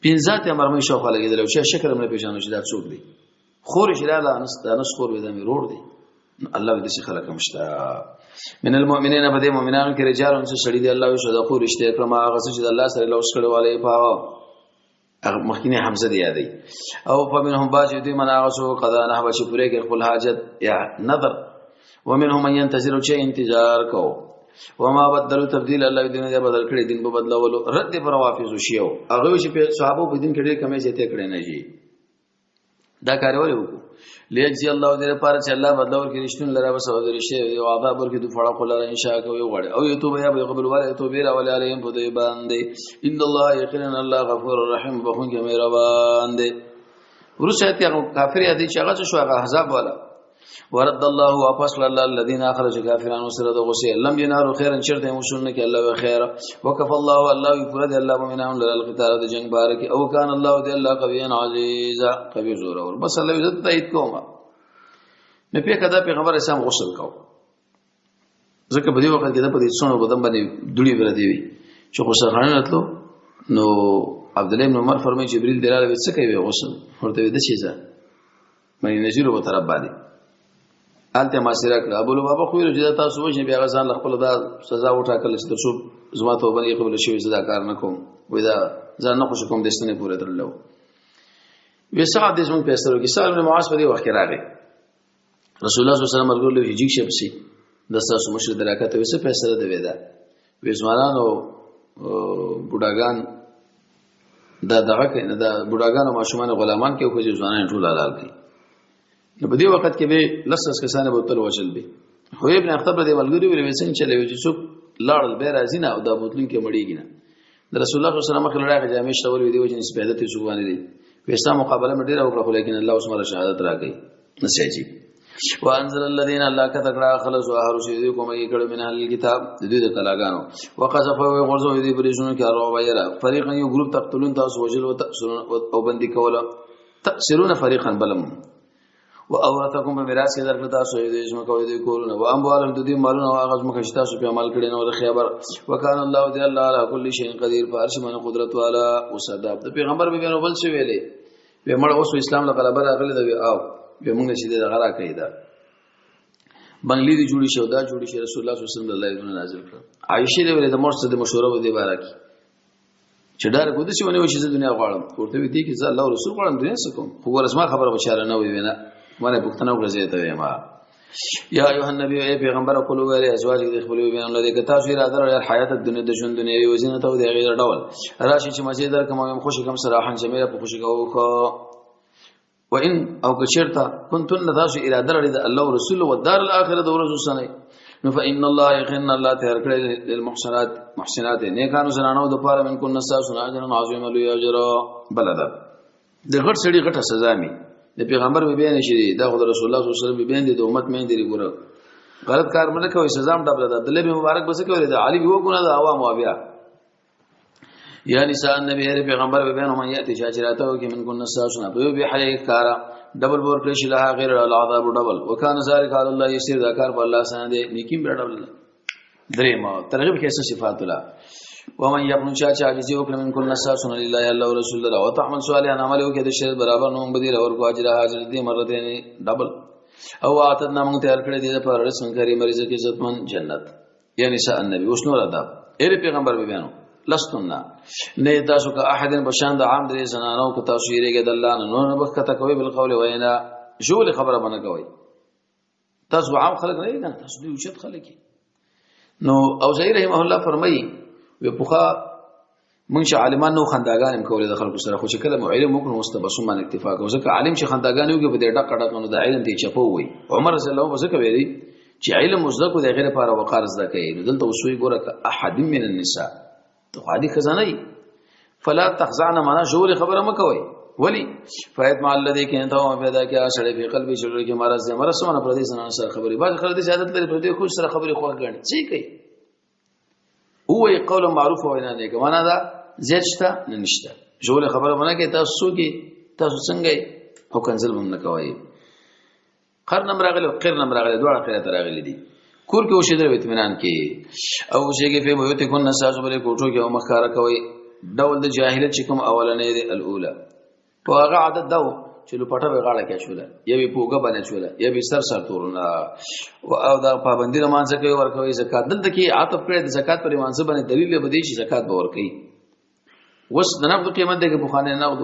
پنځه ته مرمۍ شاوخوا لګېدل او چې شکر هم نه پېژنو چې دا څوک دی. خور چې لاله انس، د انس خور وې، دا مې رور دی. الله دې چې خلک هم شته. من المؤمنین، په دې مؤمنانو کې رجال چې سړي دي، الله صدقو رښتیا کړم هغه څه چې د الله سره لوس کړو علی په هغه مخکینه حمزه دی یادې. او فمنهم باج دوی من هغه څو قضا نه بچ پوره کې خپل حاجت یا نظر، ومنهم من ينتظر چې انتظار کو. وما بدلوا تبديل، الله دې نه بدل کړي دین په بدلولو. رد پر روافض شیو هغه چې په صحابه په دین کې ډېر کمې زیاتې کړې نه جی. دا کار ولې وکړو؟ لیجزی الله، دې لپاره چې الله بدل ورکړي رښتون لره بس او رښتیا او عذاب ورکړي د فړق لره ان شاء کوي غواړي، او یتوب یا قبول ولا یتوب را ولا علیهم په دې باندې. ان الله یقینا الله غفور رحیم، بخون کې مهربان دی. ورسته هغه کافر یادې چې هغه څه شو، هغه احزاب والا. ورد الله، واپس کړ الله الذين اخرج کافرانو سره د غصه، لم ينالوا خيرا، چرته وصول نه کې الله خیر. وکف الله، الله یفرد الله مؤمنان لره القتال د جنگ بارک، او کان الله دی الله قوی عزیز، قوی زور اور. بس الله عزت تایید کوم نو په کدا پیغمبر اسلام غسل کو، ځکه په دې وخت کې د په دې څونو بدن باندې دوړي بردي وي چې غسل خانه راتلو. نو عبد الله بن عمر فرمایي جبريل دلاله څه کوي؟ غسل ورته د شي ځه مې نذیر په طرف باندې الته ما سره کړ. ابو لبابه خو ویل چې تاسو وژنې، بیا ځان خپل دا سزا وټاکل چې تاسو زما توبه نه قبول شوی، زه دا کار نه کوم، وای دا ځان نه خوش کوم، د ستنې پورې تړلو. وی سعد دې زموږ پیسې کې. سعد بن معاذ په دې وخت کې راغی، رسول الله صلی الله علیه وسلم ورغلو هجیک شپسي د تاسو مشر دراکته وسه پیسې ده. وی دا وی ځوانانو بوډاګان دا دغه کوي، دا بوډاګان او ماشومان غلامان کې، خو ځوانان ټول حلال کوي. نو په دې وخت کې به لس لس کسانه بوتل وچل دي. خو ابن اخطب دې ملګری ویل څنګه چلے چې څوک لاړل به راځي نه او دا بوتلون کې مړیږي نه. د رسول الله صلی الله علیه وسلم مخ لړاغه جامې شتول وی دی وجه نسبت ته زبان دي. وستا مقابله مې ډیره وکړه، خو لیکن الله اوس مره شهادت راکړي نسیجی. وانزل الذين، الله کتکړه خلص او هر شي دې کومه یې کړو من اهل الكتاب د دې د کلاګانو، وقذف او غرزو دې پرېشونو کې ارو ویرا فريقا یو ګروپ تقتلون تاسو وجل او بندي کوله، تأسرون فريقا بلم، واورثکم په میراث کې درکړ تاسو دې ځمکه او دې کورونه، او اموالهم د دې مالونه او هغه ځمکه چې تاسو په عمل کړی نو د خیبر. وکانه الله دې الله علی کل شیء قدیر، په هر شي باندې قدرت والا. او صداب د پیغمبر به نو بل څه ویلې به مړ اوس اسلام له غلبه راغلی دی او به موږ چې دې غرا کوي دا بنگلې دې جوړې شو، دا جوړې شي. رسول الله صلی الله علیه وسلم الله دې نازل کړ. عائشه دې ویلې د مور سره د مشوره و دې بارا کې چې ډار کو د څه ونی چې زه دنیا غواړم، ورته وی دي کې زه الله رسول غواړم، دنیا څه کوم؟ خو ګور زما خبره بچاره نه وی نه مله پښتنه وکړه زه ته ما. یا ایها النبی، ای پیغمبر، قولوا ویل ازواج دې خپل بیان لري که تاسو اراده لرئ حیات دنیا د ژوند دنیا او زینت او د غیر ډول راشي چې مزه در کوم هم خوشی کوم صراحا جمیله په خوشی کوو. وان او کچرتا کنتن تاسو اراده لرئ د الله او رسول او دار الاخره د ورځو سره، نو فإن الله یقینا الله تیار کړی للمحسنات محسنات نیکانو زنانو د پاره من کن نساء اجر عظیم لوی اجر. بلدا د غټ سړي غټه سزا می د پیغمبر به بیان شي، دا خو رسول الله صلی الله علیه وسلم بیان دي، د امت مې دي ګوره غلط کار مله کوي، سزا هم ډبل ده. عبد الله بن مبارک بس کوي د علی به وګونه د عوام او بیا یا نساء النبی هر پیغمبر به بیان من یاتی شاچراته کې من کن نساء سنا په به حلی کارا ډبل ور کړی شي لها غیر العذاب ډبل، وکانه ذلک علی الله یسیر، دا کار په الله سره دی نیکیم به ډبل. درې ما ترغیب کې څه صفات الله ومن یقنو چا چې عاجزي وکړه من کل نساء لله الله ورسول الله وتعمل صالحا عمل وکړي د شریعت برابر نو بدیل ورکو اجر حاضر دي مرتين ډبل او اعتدنا موږ تیار کړی دي پر رسم کریم رزق عزتمن جنت. یا نساء النبی، اوس نور آداب. اے پیغمبر بیانو، لستنا نه تاسو که احد بشان د عام درې زنانو، که تاسو یې رګه د الله نه نو نه بخته کوي بالقول وینا، جوړ خبره باندې کوي. تاسو عام خلک نه نه، تاسو دوی اوچت خلک. نو اوزاعي رحمه الله فرمایي، وی پوخا مونږ چې عالمان نو خنداګان هم کولې د خلکو سره، خو چې کله مو علم وکړو اوس تبسم باندې اکتفا کوو، ځکه عالم چې خنداګان وکړي په دې ډکه ډکه نو د علم دی چپو وي. عمر رضی الله عنه ځکه ویلي چې علم زده کو د غیر لپاره وقار زده کوي. نو دلته وسوي ګوره که احد من النساء، ته عادي خزانه فلا تخزعن، معنا جوړ خبره مکوي. ولی فایت مع الذي كان تو پیدا کیا سړی په قلبي شړل کې مرض دی، مرض سمانه پر دې زنان سره خبرې. بعض خلک دې عادت لري، پر دې خوش سره خبرې خوښ غني څه کوي. هو قول معروف وینا نه کوي، معنا دا زیات شته نه نشته، جوړ خبره مونږ کې تاسو کې تاسو څنګه او کنزل مونږ نه کوي. قر نم راغلی، قر نم راغلی، دواړه قرات راغلي دي. کور کې اوسېدل اطمینان کې او چې کې په بیوت کن نساز بلې کوټو کې او مخکاره کوي، ډول د جاهلیت چې کوم اولنې دی الاوله، په هغه عادت دا چې لپټه به غاړه کې شوله، یا به پوګه باندې شوله، یا به سر سر تورونه او دا پابندی رمانځه کوي، ورکوي زکات. دلته کې عاطف کړی د زکات پر مانځه باندې، دلیل به دی چې زکات به ورکوي. وس د نقد قیمت دی که بخانه نقد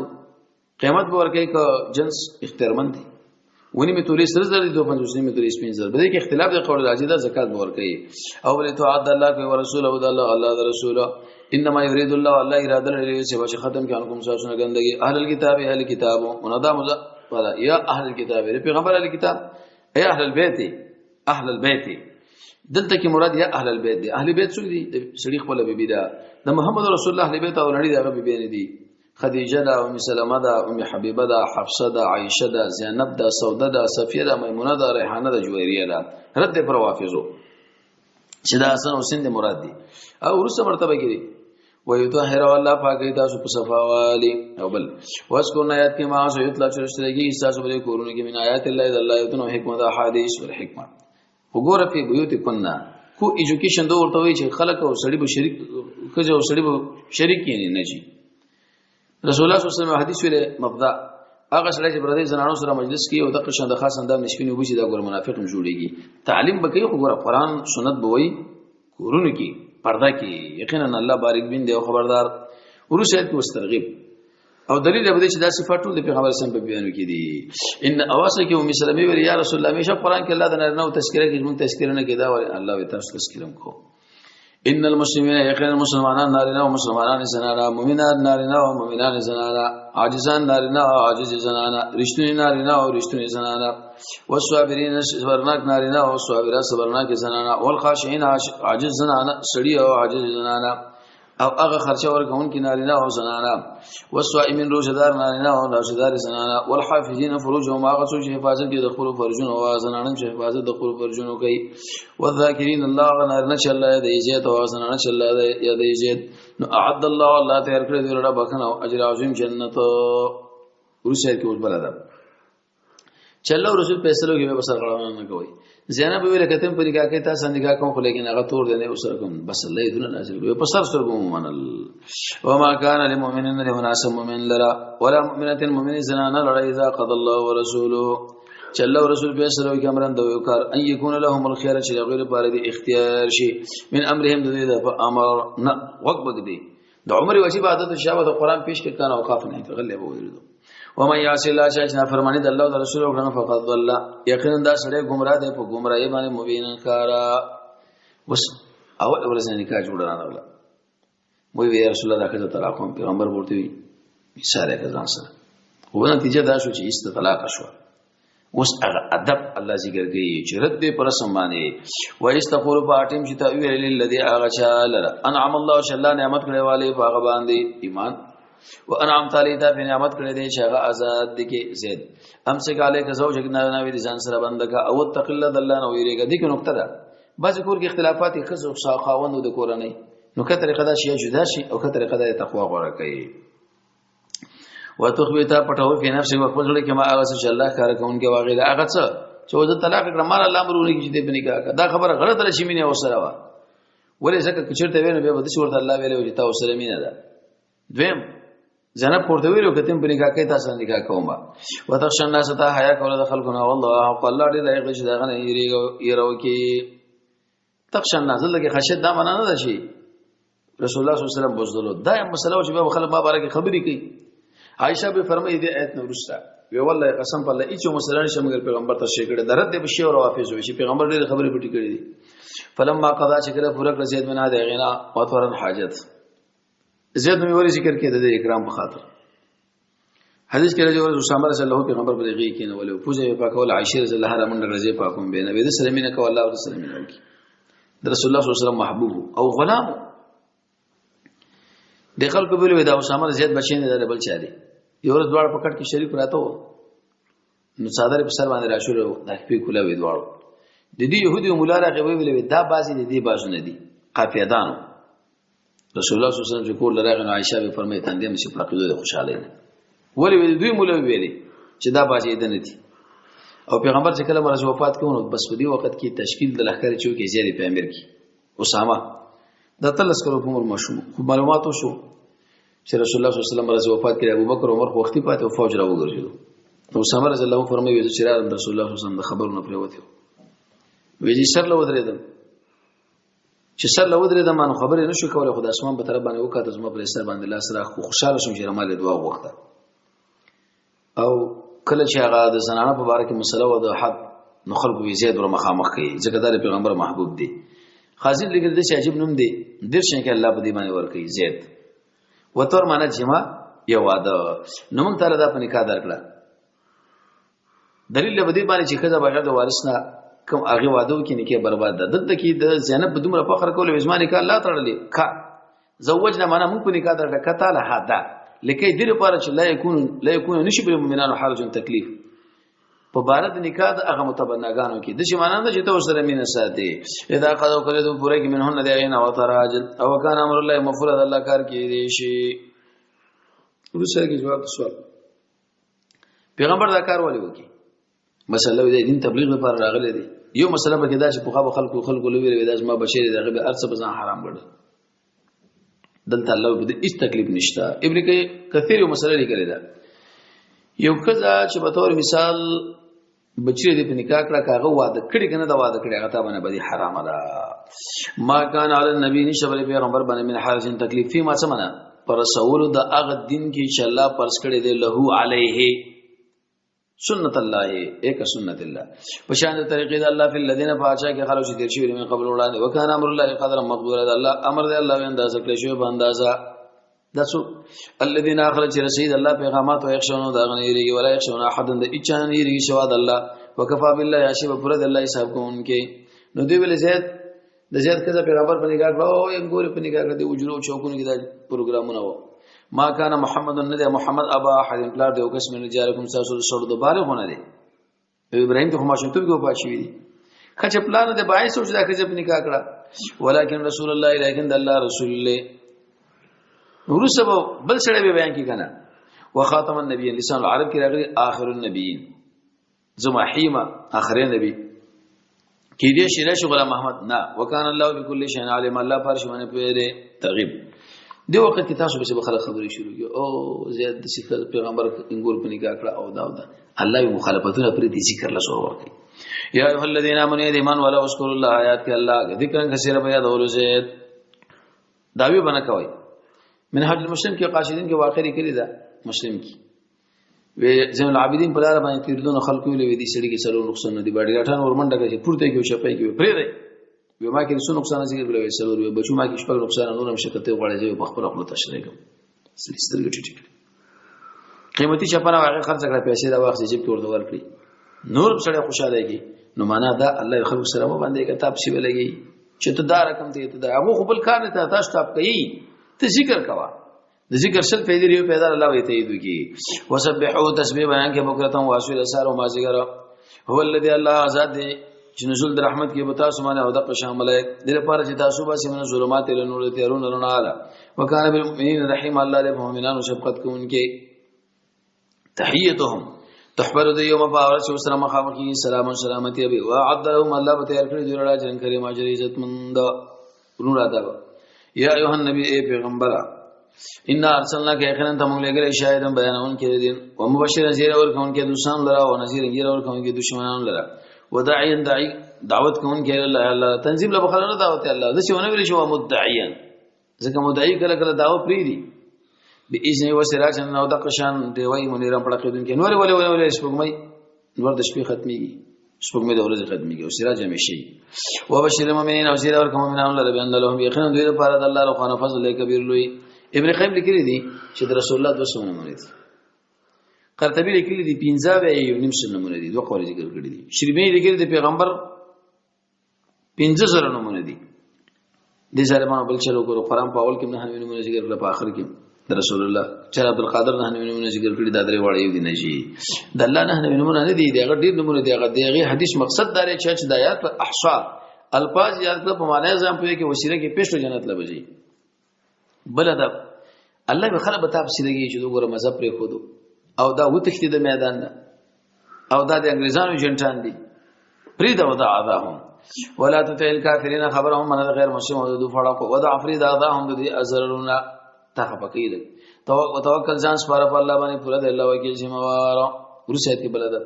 قیمت به ورکوي که جنس اختیارمند دی. ونی می تولې سره زر دي، 52 نیمه تولې سپین زر بده کې اختلاف دی، قول راځي دا زکات به ورکوي. او ولې تعد الله کوي ورسول او الله الله رسول. انما يريد الله، الله اراده لري چې بچ ختم کړي کوم تاسو نه ګندګي. اهل الكتاب، اهل کتاب وندا مزه یا اهل الكتاب، پیغمبر اهل کتاب، اي اهل البيت، اهل البيت دلته کې مراد یا اهل البيت دي. اهل بیت څوک دي؟ سړي خپل بیبي ده، د محمد رسول الله اهل بیت او نړۍ دغه بیبي نه دي. خدیجه ده، ام سلمہ ده، ام حبیبه ده، حفصه ده، عائشه ده، زینب ده، سوده ده، صفیه ده، میمونه ده، ریحانه ده، جویریه ده. رد پر وافضو چې دا حسن حسین د مراد دي او ورسره مرتبه کې دي. ويطهر الله پاکي تاسو په صفاوالي. او بل واسکو آیات کې ما سو یطلع چرشتګي تاسو په کورونو کې من آیات الله د الله یتنو حکمت احادیث ور حکمت. وګوره په بیوت کنا کو ایجوکیشن دوه ورته وی چې خلک او سړي به شریک، خځه او سړي به شریک کینې نه جی. رسول الله صلی الله علیه وسلم حدیث ویل، مبدا هغه سړی چې پردي زنانو سره مجلس کوي او د قشن د خاص اندام نشپینې وبسي، دا ګور منافق هم جوړیږي. تعلیم به کوي خو ګوره قرآن سنت به وایي کورونو کې پرده کې، یقینا الله بارک بین دی او خبردار. وروسته آیت کې اوس ترغیب او دلیل به چې دا صفات ټول د پیغمبر سم په بیانو کې دي. ان اواسه کې ام سلمې ویل یا رسول الله، همیشه قرآن کې الله د نارینه او تذکرہ کې موږ تذکرہ نه کېدا، ولې الله وی تاسو تذکرہ کو. ان المسلمین یقینا مسلمانان نارینه او مسلمانان زنانا، مؤمنان نارینه او مؤمنان زنانا، عاجزان نارینه او عاجز زنانا، رښتونی نارینه او رښتونی زنانا، والصابرین صبرناک نارینه او صابرات صبرناک زنانا، والخاشعین عاجز زنانا سړي او عاجز زنانا، او هغه خرچه ورکوونکي نارینه او زنانا، والصائمین روزهدار نارینه او روزهدار زنانا، والحافظین فروجهم هغه څوک چې حفاظت کوي د خپل فرجونو او زنانه چې حفاظت د خپل فرجونو کوي، والذاکرین الله هغه نارینه چې الله یې د عزت او زنانه چې الله یې د عزت. نو اعد الله الله تیار کړی دی لره بخنه او اجر عظیم جنت. وروسته کې اوس بل ادب چې الله رسول فیصلو کې به سر غړونه نه کوي. زینب ویل کتم په نکاح کې تاسو نکاح کوم، خو لیکن هغه تور دی نه وسره کوم، بس الله یې دونه نازل کړو په سر سر کوم منل. وما كان لمؤمن لمناسب مؤمن لرا ولا مؤمنه مؤمن زنانه لرا اذا قضى الله ورسوله چې الله رسول فیصلو کې امرن د یو کار، ان يكون لهم الخيار چې غیر پاره دي اختیار شي من امرهم د دې په امر نه وقبګ دي. د عمر واجب عادت شابه د قرآن پیش کړه کان اوقاف نه تغلې به ودرېدو. ومن یعص الله چې نافرمانی د الله او رسول وکړه فقد ضل، یقینا دا سړی گمراه دی په گمراهی باندې مبین کارا. اوس اول ورځ نکاح جوړ رانغله، وی وی رسول الله دا کله طلاق کوم، پیغمبر ورته وی مثال یې ځان سره و نتیجه دا شو چې است طلاق شو. اوس هغه ادب الله ذکر کوي چې رد دې پر رسم باندې. و استقول پاټیم چې تا ویل للذي هغه چا لره انعم الله چې الله نعمت کړی والے په هغه باندې ایمان، و انعم تعالی ته په نعمت کړی دی چې هغه آزاد دي کې زید ام څه کاله که زوج نه نه وی ځان سره بند کا او تقل الله نو ویریږي. دې کې نقطه ده، بعض کور کې اختلافات خزو خاوند د کورنۍ، نو که طریقه دا شي جدا شي او که طریقه دا تقوا غوړه کوي. وتخبیتا پټو په نفس او خپل زړه کې ما هغه څه چې الله کار کوونکی واغې دا هغه څه چې وځه طلاق کړه مال الله امرونه کې چې دې بنی کا دا خبره غلطه ده چې مینه وسره وا. ولې؟ ځکه که چېرته وینو بیا به داسې ورته الله ویلی و چې تا ورسره مینه ده. دویم، زینب ورته ویلو که تم په نکاح کوې، تا سره نکاح کوم. وتخشى الناس، تا حیا کوله د خلکو نه، والله حق، الله ډېر لایق دی چې د هغه نه یېره وکړي. تخشى الناس، دلته کې خشیت دا معنا نه ده چې رسول الله صلی الله علیه وسلم بوزدلو. دا یو مسله چې بیا خلک ما باره کې خبرې کوي. عائشه به فرمایي دې آیت نه وروسته وی والله قسم په الله هیڅ مسله نشته مګر پیغمبر ته شي کړي درد دې بشي او روافض وي چې پیغمبر ډېر خبرې پټې کړې دي. فلما قضا، چې کله پوره کړ زید بن هذا غنا وتورن حاجت. زید نو وری ذکر کې د اکرام په خاطر. حدیث کې راځي ورځ اسامه رضی الله پیغمبر په دغه کې نه ولې پوزه یې پاکول. عائشه رضی الله عنها منډه رضی پاکوم به نه د سره مینه کو، الله ور سره مینه وکي. د رسول الله صلی الله علیه وسلم محبوب او غلام د خلکو ویلو دا اسامه زیات بچی نه ده بل چا دی. یو ورځ دواړه په کټ کې شریک راته وو، نو څادر په سر باندې راشول، د خپې کوله وی دواړو. د دې يهودي مولا راغی ویلې دا بازي د دې بازو نه دي قافیدانو. رسول الله صلی الله علیه وسلم چې کور لراغ، نو عائشه به فرمایي تندې مې چې پرقیدو د خوشاله نه ولې وی دوی مولا ویلې چې دا بازي د نه دي. او پیغمبر چې کله مرز وفات کړو، بس په دې وخت کې تشکیل د لښکر چوکې زیری په امیر کې اسامه د 13 کلو په عمر ماشوم. خو معلومات وشو چې رسول الله صلی الله علیه وسلم رضی وفات کړي، ابوبکر عمر خو وختي پاتې او فوج را وګرځیدو. نو اسامه رضی الله فرمایي چې رسول الله صلی الله علیه وسلم د خبرونو پریوته وی چې سر له ودرېدم، چې سر له ودرېدم نو خبرې نشو کولای، خو د اسمان په طرف باندې وکاته، زما پر سر باندې لاس را خو خوشاله شوم چې رمال دعا وغوښته. او کله چې هغه د زنانه په باره کې مسله و د حد، نو خلکو یې زید ور مخامخ کوي ځکه دا د پیغمبر محبوب دی. خاصل لیکل دي چې عجیب نوم دی، ډېر شي کې الله په دې باندې ور کوي. زید وتور معنا جما یو واده، نو مونږ تعالی دا په نکاح درکړه. دلیل له دې باندې چې خزه بغیر د وارث نه کوم هغه واده وکړي نکاح برباد ده. دلته کې د زینب په دومره فخر کول وزما نکاح الله تړلې کا زوجنا، معنا مونږ په نکاح درکړه کته له هدا لکه دې لپاره چې لا یکون لا یکون نشي بل مؤمنانو حرج تکلیف په بار د نکاح د هغه متبناګانو کې د شي معنا ده چې ته سره مینه ساتي. اذا قضوا کله د پوره کې منهن دی غینا او تراجل او کان امر الله مفعول، الله کار کې دی شي. ورسره کې جواب سوال پیغمبر دا کار ولې وکي؟ مسله د دین تبلیغ لپاره راغلی دی. یو مسله پکې دا چې په خلکو لوي دا زما بشیر دغه به ارڅ په ځان حرام ګڼل. دلته الله په دې هیڅ تکلیف نشته. ابن کثیر یو مسله لیکلې ده، یو خزه چې په تور مثال بچی دې په نکاح کړه، کاغه واده کړی کنه دا واده کړی هغه ته باندې بدی حرام ده. ما کان علی النبی نشبل پیغمبر باندې من حرج تکلیف فی ما سمنا پر رسول د هغه دین کې چې الله پرس کړی دی له علیه سنت الله ایک سنت الله په شان د طریقې د الله فی الذین پاچا کې خلک چې تیر شوی من قبل وړاندې. وکانه امر الله قدر مقدور، د الله امر دی الله اندازه کړی شوی په اندازه. دا څو الذين اخرج رسید الله پیغامات او یخشون دا غنیری ولا یخشون احد د اچان یری شوا د الله وکفا بالله یاشب پر د الله حساب کوونکې. نو دی ویل زید د زید کزه پیغمبر په نگاه کړو او یې ګوري په نگاه کړو د اجرو چوکونو کې دا پروګرامونه وو. ما کان محمد ندی محمد ابا احد پلار دی او کس من رجالکم تاسو سره د بالغ نه دی. ابراهیم ته خو ماشومتوب کې وفات شوی دی. خچ پلان د باعث شو چې دا کزه په نکاح کړه، ولکن رسول الله لیکن د الله رسول الله. ورسره بل سره به بیان کی کنه وخاتم النبیین لسان العرب کې راغلي آخر النبیین زما حیمه اخر نبی کې دې شي راشي غلام محمد نه. وکان الله بكل شيء علیم، الله فرش باندې پیره. ترغیب دی وخت کې تاسو به خلک خبرې شروع کی او زیاد د سیکل پیغمبر انګور په نکاح کړه او دا او دا الله یې مخالفتونه پرې دي ذکر لسور ورکړي. یا ایه الذین آمنوا ایمان ولا اذکروا الله آیات کې الله ذکر کثیر بیا دولو زید داوی بنا کوي. منهاج المسلم کې قاصدین کې واقع لیکلي ده مسلم کې وی زین العابدین په لار باندې تیردون خلکو ویلې وی دي سړي کې څلور نقصان دي. باډي غټان ورمنډه کې پورته کې شپې کې پرې دی وی ما کې څو نقصان ذکر کړل وی څلور وی بچو ما کې شپږ نقصان نور هم شکته غواړي زه په خپل خپل تشریح کوم. سړي سترګې ټیټ کړې قیمتي چپنه هغه خرڅ کړه پیسې دا واخلي جیب کې ورته ورکړي نور سړی خوشاله کی. نو معنا دا الله خلکو سره مو باندې کتاب سی ولګي چې ته دا رقم ته ته دا هغه خپل کار نه تاسو تاپ کوي ته ذکر کوا د ذکر شل پیدا یو پیدا الله وی ته یدو کی. وسبحوا تسبیح بیان کې بکرتم واسو الاسار او مازیګر. هو الذی الله آزاد دی چې نزول د رحمت کې بتا سمانه او د قشام ملائک د لپاره چې تاسو به سیمنه ظلمات له نور تیرون رڼا ده. وکانه بالمؤمنین رحیم، الله له مؤمنانو شفقت کوونکې. تحیتهم تحبر د یوم په اورس سره مخامخ کی سلام سلامتی ابي وعد لهم الله به تیار کړی دی لړا جن کریم اجر عزت مند. نور آداب. یا ایها النبی، ای پیغمبره، ان ارسلنا که یقینا ته مونږ لګلې شاهدن بیانون کې دین او مبشر زیر ور کون کې دوسان لرا او نذیر غیر ور کون کې دشمنان لرا وداعیا داعی دعوت کون کې الله الله تنظیم له بخلنه دعوت الله د څه ونه ویل شو مدعیا، ځکه مدعی کله کله دعوت پری دی باذن و سراج نو د قشان دی وای منیرم پړه کېدون کې نور ولې ولې ولې سپوږمۍ نور د شپې ختميږي، سپوږمۍ د ورځې ختميږي او سراج همیشه وي. وبشر المؤمنین او زیر ورکوم مؤمنان لره بیان لهم یقینا دوی لپاره د الله له فضل کبیر لوی. ابن قیم لیکلی دی چې د رسول الله 200 نمونه دي. قرطبی لیکلی دی 15 به یو نیم سل نمونه دي، دوه قول ذکر کړی دي. شربینی لیکلی دی پیغمبر 5000 نمونه دي. د ظالمانو بل چلو کړو قرآن په اول کې نه نمونه ذکر کړل، په آخر کې د رسول الله چې عبد القادر نه نمونه ذکر کړی. دا درې واړه یو دي نه جی، د الله نه نمونه نه دي، دغه ډیر نمونه دي. هغه دغه حدیث مقصد دار چې د آیات په احصاء الفاظ یاد کړ په معنی ځان په کې وسیله کې پېښ جنت لبځي. بل دا الله به خلک به تاسو لګي چې وګوره مذهب پرې خودو او دا وتښتي د میدان نه او دا د انګریزانو جنټان دي پرې دا ودا اذاهم ولا تطع الكافرين خبرهم من غیر مسلم او د فړق ودا افرید اذاهم د ازرنا تا خپکې لګ توکل ځان سپاره په الله باندې، پوره د الله وکیل ذمہ وار. ورسې کې بل ده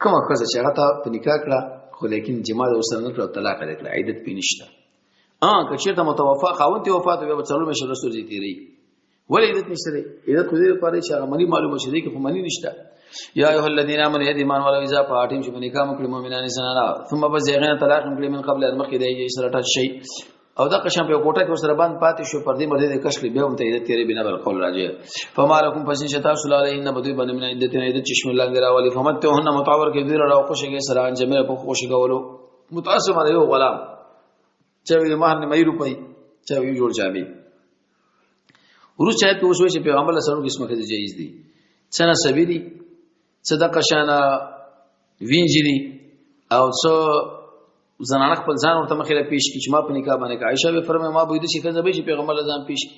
کومه ښځه چې هغه ته په نکاح کړه خو لیکن جما د وسره نه کړه، طلاق یې کړه، عیدت پې نشته. که چېرته متوفا خاوند ته وفات بیا به څلور میاشتې وروسته ورځې تېروي. ولې عیدت نشته دی؟ عیدت خو دې لپاره چې هغه مني معلومه شي، دی کې خو مني نشته. یا ایها الذین آمنوا، یا ایمان والو، اذا فاټیم چې په نکاح مکړي مؤمنان زنانا ثم بس یغنه طلاق مکړي من قبل ان مخکې دی سره ټچ شي او دا قشم په کوټه کې سره باندې پاتې شو پر دې مرده د کش بیا هم ته عیدت تیرې بنا بل قول راځي. فما لكم پس نشتا صلی الله علیه بدوی باندې من عیدت نه عیدت چشم لاندې راولي فمتهن متعور کې دوی راو خوشګي سره انجمه په خوشګي کولو متعصب یو غلام چا وی مہر نه مې روپۍ چا وی جوړ جامې. وروسته آیت کې وشو چې پیغمبر له سره قسمه کې جایز دي، څه نسبی دي، څه د قشانه وینځي دي او څه زنانه خپل ځان ورته مخې له پیش کی چې ما په نکاح باندې. عائشہ به فرمایي ما به دې چې ښځه به چې پیغمبر له ځان پیش کی.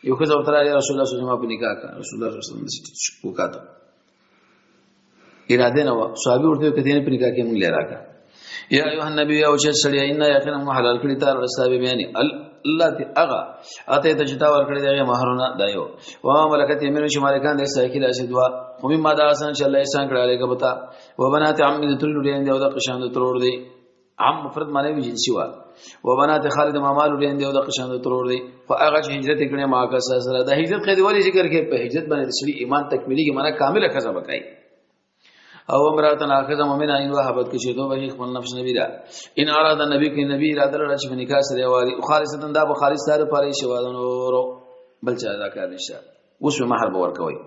یو ښځه ورته راغله، رسول الله صلی الله علیه وسلم په نکاح کړ. رسول الله صلی الله علیه وسلم وکاته اراده نه و، صحابي ورته کته نه په نکاح کې مونږ لراکا. یا ایها النبی، او چې سړی، ان یقینا مو حلال کړی تار رسول بیان الله تی اغا اته ته جتا ور کړی دی مہرونه دایو و ما ملکت یمینو چې مالکان دې سایکی لاسه دوا هم ما دا آسان چې الله احسان کړی علیک بتا و بنات عم د تر لوري دی او د قشان د ترور دی. عم مفرد معنی وی جنسی وا و بنات خالد مامال لوري دی او د قشان د ترور دی. خو هغه چې هجرت کړي ما کا سره د هجرت خې دی ولی ذکر کې په هجرت باندې سړي ایمان تکمیلی کې معنی کامله خزه بکای. او امراتن اخذ مؤمنا ان وهبت کې چې دوه به خپل نفس نبی دا ان اراد النبی کې نبی اراده لرله چې نکاح سره واري خالصتا دا به خالص سره پاره شي نور بل چا دا کار نشته. اوس به مہر باور کوي.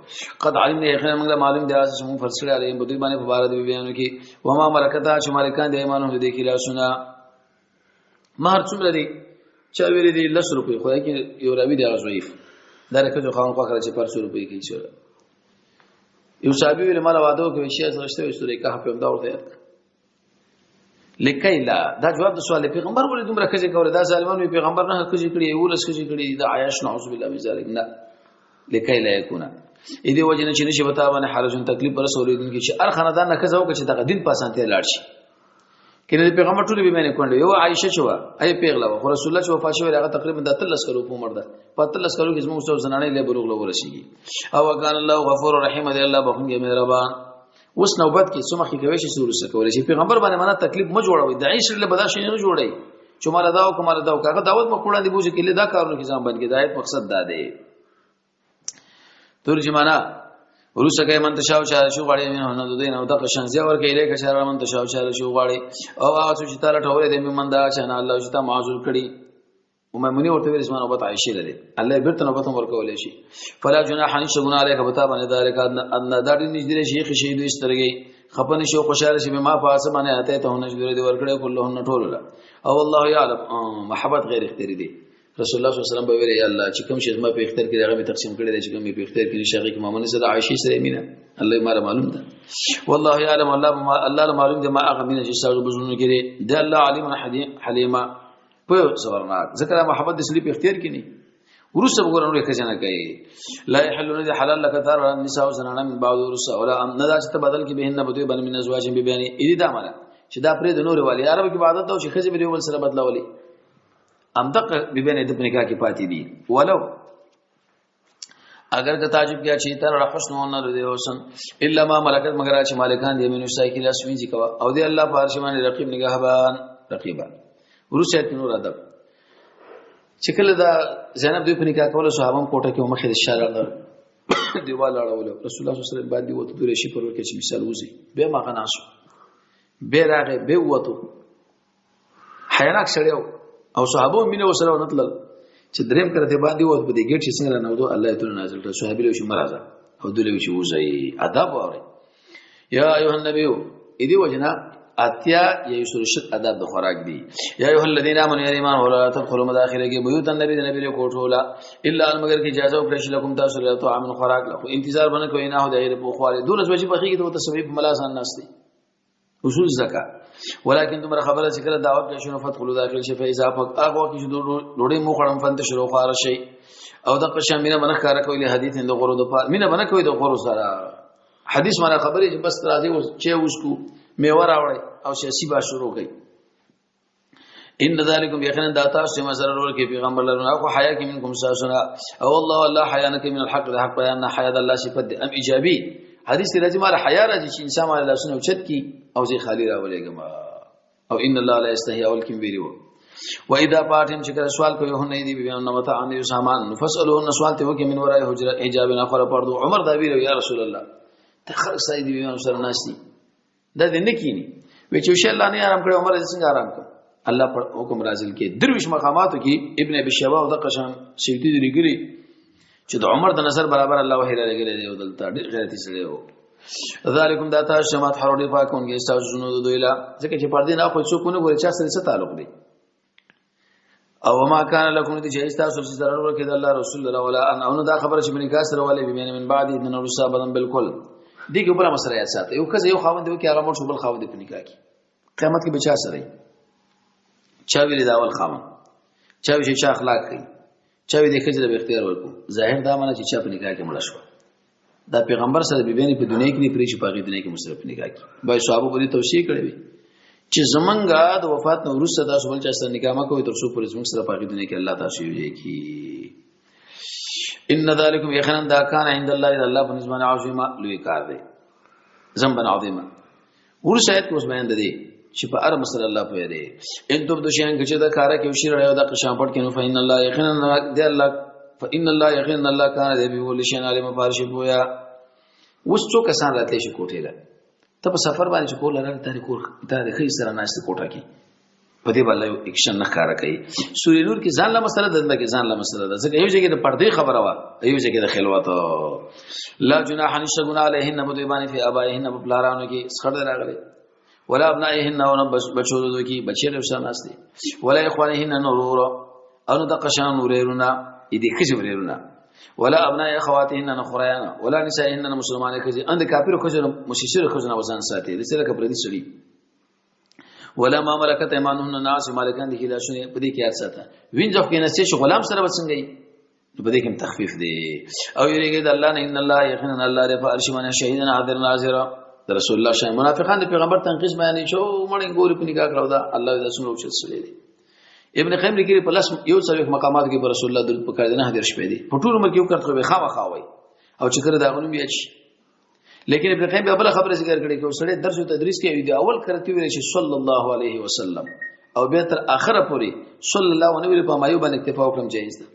قد علمنا یقینا موږ معلوم دی چې موږ فرض کړی علیهم بدوی باندې په بار دی بیانو کې وما ملکتا چې مالکان دی ایمانو دې کې لاسونه. مہر څومره دی؟ چا ویلي دی 10 روپۍ، خو کې یو راوی دی ضعیف دا لکه جو خان خو چې پر 100 روپۍ کې چې یو صحابي ویل مال واده وکړي شي سره شته سورې کهف په دا ورته یاد لکه لا. دا جواب د سوال پیغمبر ولې دومره خزه کوله؟ دا ظالمان پیغمبر نه خزه کړي، یو لس خزه کړي دا عیاش نعوذ بالله من ذلک. نه لکه لا یکونه اې دې وجه نه چې نشي وتا باندې حرج تکلیف پر رسولې دي چې ار خاندان نه خزه وکړي چې دغه دین پاسانته لاړ شي. کله د پیغمبر ټول به مینه کونډه یو عائشه شو ای پیغله خو رسول الله چې وفات شوی هغه تقریبا د 13 کلو په عمر ده. په 13 کلو کې زموږ څو زنانه له بلوغ له ورسیږي. او کان الله غفور رحیم دی الله بخښونکی مهربان. اوس نوبت کې څومره کې کوي چې سور څه کولای شي پیغمبر باندې معنا تکلیف مو جوړوي د عیش له بدا شي نه جوړي چې مال دا او کومه دا او هغه دعوت مکوړه دی بوزي کې له دا کارونو کې ځان باندې دایت مقصد دا دی. ترجمانه ورسره کې من تشاو چا شو غاړي من نه دوی نه د قشن زی ور کې الیک شر من تشاو چا شو غاړي او هغه چې تعالی ټوله دې من دا چې نه الله چې تا معذور کړي. ومني ورته ویل اسمان وبت عائشه لري الله بیرته نوبت هم ورکول شي. فلا جناح نشته ګناه علیک بتا باندې ذالک ان دا دې نږدې شي شي دوی سترګې خپن شو خوشاله شي ما پاسه باندې اته ته نه جوړ دي ورکړې کلهن ټول او الله يعلم محبت غیر اختیاري دي. رسول الله صلی الله علیه وسلم به ویل یا الله چې کوم شی زما په اختیار کې هغه می تقسیم کړی دی چې کوم په اختیار کې نشي هغه کې مامون سره عائشه سره مینه الله یې معلوم ده. والله يعلم الله ما الله معلوم ده ما هغه مینه چې تاسو بزونو کې دی د الله علیم حلیمه په صبرناک ذکر محبت د سړي په اختیار کې نه. ورسره وګورئ نور خزانه کوي لا يحل نه حلال لك تر النساء زنانه من بعد ورسره ولا نه دا چې بدل کې بهن بدوی بن من ازواج به بیان اې دا معنا چې دا پرې د نور والی عرب کې عادت او چې خزه به ول سره بدلولې. ام دغه بیبیانې د په نکاح کې پاتې دي. ولو اگر که تعجب کیا چې تر حسن و نه دی حسن الا ما ملکت، مگر چې مالکان دی منو سای کې لاس وینځي کوا، او دی الله په عرش باندې رقیب نگهبان رقیبا. ورسته نور ادب چې کله دا زینب دوی په نکاح کوله، صحابه کوټه کې مخې د شاله دیوال اړول، رسول الله صلی الله علیه وسلم باندې وته دوی شي پر ورکه چې مثال وزي، به ما غناسو به راغه به وته حیرانک سړیو او صحابه مینه وسره ونتلل چې دریم کرته باندې وته په دې ګټ چې څنګه نه ودو الله تعالی نازل کړ، صحابه له شي مرزه او دوی له شي وزي ادب اوري. یا ایه النبی اې دی وجنا اتیا یا یو شل اداب د خوراک دی. یا ایه الذین آمنوا یا ایمان ولا تدخلوا مداخله کې بیوت النبی د نبی له کوټولا الا ان مگر کی اجازه وکړي شي لكم تاسو له طعام خوراک له انتظار باندې کوي نه هو د غیر په خواله دولس بجې پخې کې ته تسبیح په ملاسان ناشتي اصول زکا. ولکن تمره خبره چې کله دعوت کې شنو فتح داخل شي فیضا پک هغه وخت چې ډوډۍ مو خړم فنت شروع خار شي او د قشم مینه منخ کار کوي له حدیث د غرو د مینه منه کوي د غرو سره حدیث معنی خبرې چې بس راځي اوس چې اوس کو میوه راوړي او سیاسي با شروع کوي. ان ذالکم یقینا دا تاسو ما سره ورکه پیغمبر لرونه خو حیا کې منکم ساسنا او الله والله حیا نه من الحق د حق بیان نه حیا د الله صفت ده ام ایجابي حدیث راځي مال حیا راځي چې انسان مال لاسونه اوچت کی او زی خالی راولېګم او ان الله لا یستحی اول کې ویلو. و اذا پاتم چې کله سوال کوي هن دی بیان نو متا ان یو سامان فسالوهن سوال ته وکي من ورای حجره حجاب نه خره پردو. عمر دا ویلو یا رسول الله ته خلک سړي دی بیان سره ناشتي دا دې نه کینی وی چې شي الله نه آرام کړو، عمر دې څنګه آرام کړ؟ الله پر حکم نازل کې درویش مقاماتو کې ابن ابي شیبه او د قشان سیوطی دی لیکلي چې د عمر د نظر برابر الله وحی را لګلې دی او دلته ډېر غیرتی سړی وو. ذالکم دا تاسو شمات حروډي پاکونګي تاسو زونو د دوی لا ځکه چې پردې نه خو څوک نه ګوري چا سره څه تعلق دی. او ما کان لکم دې جایز تاسو چې ضرر ورکړي د الله رسول الله ولا ان او دا خبره چې بنکا سره ولې بمن من بعد د نور صاحب بدن بالکل دې کې بل مسله یاد ساته. یو کس یو خاوند دی کې هغه مړ شو بل خاوند په نکاح کې قیامت کې بچا سره چا ویل دا اول خاوند چا ویل چې چا اخلاق کوي چا ویل د خځې له اختیار ورکو ظاهر دا معنی چې چا په نکاح کې مړ شو دا پیغمبر سره بیبیانی په دنیا کې نه پرې چې په هغه دنیا کې مسره په نکاح کې بای صحابه په دې توصیه کړې وي چې زمونږه د وفات نه وروسته تاسو بل چا سره نکاح مکوئ تر څو پورې زمونږ سره په هغه دنیا کې الله تاسو یو ځای کی. ان ذلکم یقینا دا کان عند الله اذا الله بنزمان عظیمه لوی کار دی ذنبا عظیما. ورسته آیت اوس بیان دی چې په هر مسله الله پوهه دی. ان تب دشیان کې چې دا کار کې وشي راو دا قشان پټ کینو فإن الله یقینا دی الله فإن الله یقینا الله کان دی به ول شین عالم پارش پویا. اوس څو کسان راتلی شي کوټې له ته په سفر باندې چې کور لرل ته کور ته د خې سره ناشته کوټه کې په دې باندې یو اکشن نه ښکارا کوي. سورې نور کې ځان له مسله ده کې ځان له مسله ده ځکه یو ځای کې د پردې خبره وا یو ځای کې د خلوت. لا جناح نشته ګناه علیهن په دوی باندې فی ابائهن په پلارانو کې سخړ راغلي ولا ابنائهن او بچو دوی کې بچی له سره ناشته ولا اخوانهن نور او نو د قشان ورېرونه دې خځې ورېرونه ولا ابناء اخواتهن نخريان ولا نسائهن مسلمان خځې اند کافر خځې مشرک خځې نه وزن ساتي د سره کپړې دي سړي ولا ما ملکت ایمانهن ناس مالکان دي کله شونه په دې کې یاد ساته وینځ خو کې نه چې غلام سره وسنګي په دې کې تخفیف دی. او یریږي د الله نه ان الله یقینا الله رب عرش من شهیدنا حاضر ناظر. د رسول الله شای منافقان د پیغمبر تنقیس بیانې چې مړ ګوري په نکاح کړو دا الله دې سمرو چې سړي دی. ابن قیم لیکي په لاس یو څلوېښت مقامات کې پر رسول الله درود پکار دی نه درش پې دی په ټول عمر کې یو کرته به خامخا وای او چې کړه دا غنوم یې لیکن ابن قیم بیا بل خبره ذکر کړې چې سړی درس او تدریس کوي دی اول کرتی ویل چې صلی الله علیه وسلم او بیا تر اخره پورې صلی الله علیه وسلم په مایو باندې اکتفا وکړم جایز ده.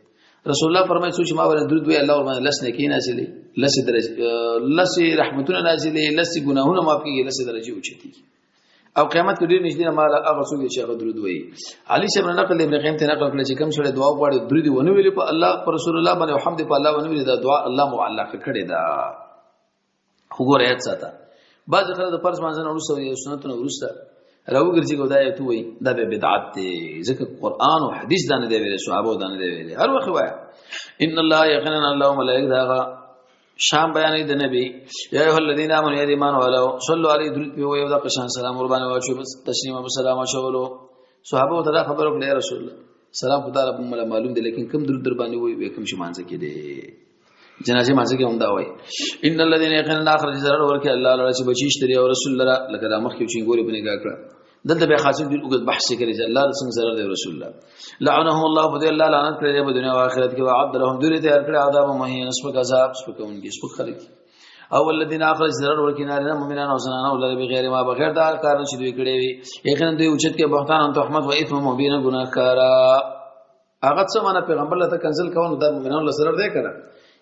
رسول الله فرمایي چې ما باندې درود وی الله ور باندې لس نه نازلې لس درجه لس رحمتونه نازلې لس ګناهونه معاف کیږي لس درجه اوچتي او قیامت کې ډیر نږدې مال هغه څوک چې هغه درود وایي. علي صاحب نقل ابن قیم ته نقل کړی چې کوم سره دعا غواړي درود ونه ویل په الله پر رسول الله باندې او حمد په الله ونه ویل دا دعا الله معلق کړی دا. خو ګوره یاد ساته بعض خلک د فرض مانځنه وروسته او سنتونه وروسته راوګرځي کو دا یې ته وایي دا به بدعت دی ځکه قرآن او حدیث دا نه دی ویلی صحابه دا نه دی ویلی هر وخت وایي ان الله یقینا الله ملائکه دا شام بیانې د نبی یا ایه الذین آمنوا یا ایمان والو صلو علی درود په ویو د قشان سلام ور باندې واچو بس تسلیم او سلام واچولو. صحابه ته دا خبر وکړه رسول الله سلام خدای رب مولا معلوم دی لیکن کم درود در باندې وای کوم شي مانځ کې دی جنازه مانځ کې هم دا وای ان الذين يقينا اخر ضرر ورکه الله لره چې بچیش تری او رسول الله لکه دا مخ کې چې ګوري بنګا کړه دلته به خاصه ډیر وګد بحث کړي چې الله څنګه ضرر دی رسول الله لعنهم الله فدی الله لعنت کړی په دنیا او آخرت کې وعد لهم دوی ته کړی عذاب مهین، سپک عذاب، سپکونګي، سپک خلک. او الذين اخرج ضرر ورکینا نه مؤمنان او زنانه ولر بغیر ما، بغیر دا کار چې دوی کړی وي. یقینا دوی اوچت کې بهتان او تهمت او اثم مبین، ګناهکارا. هغه څه معنا پیغمبر له کنزل کول د مؤمنانو له ضرر دی کنه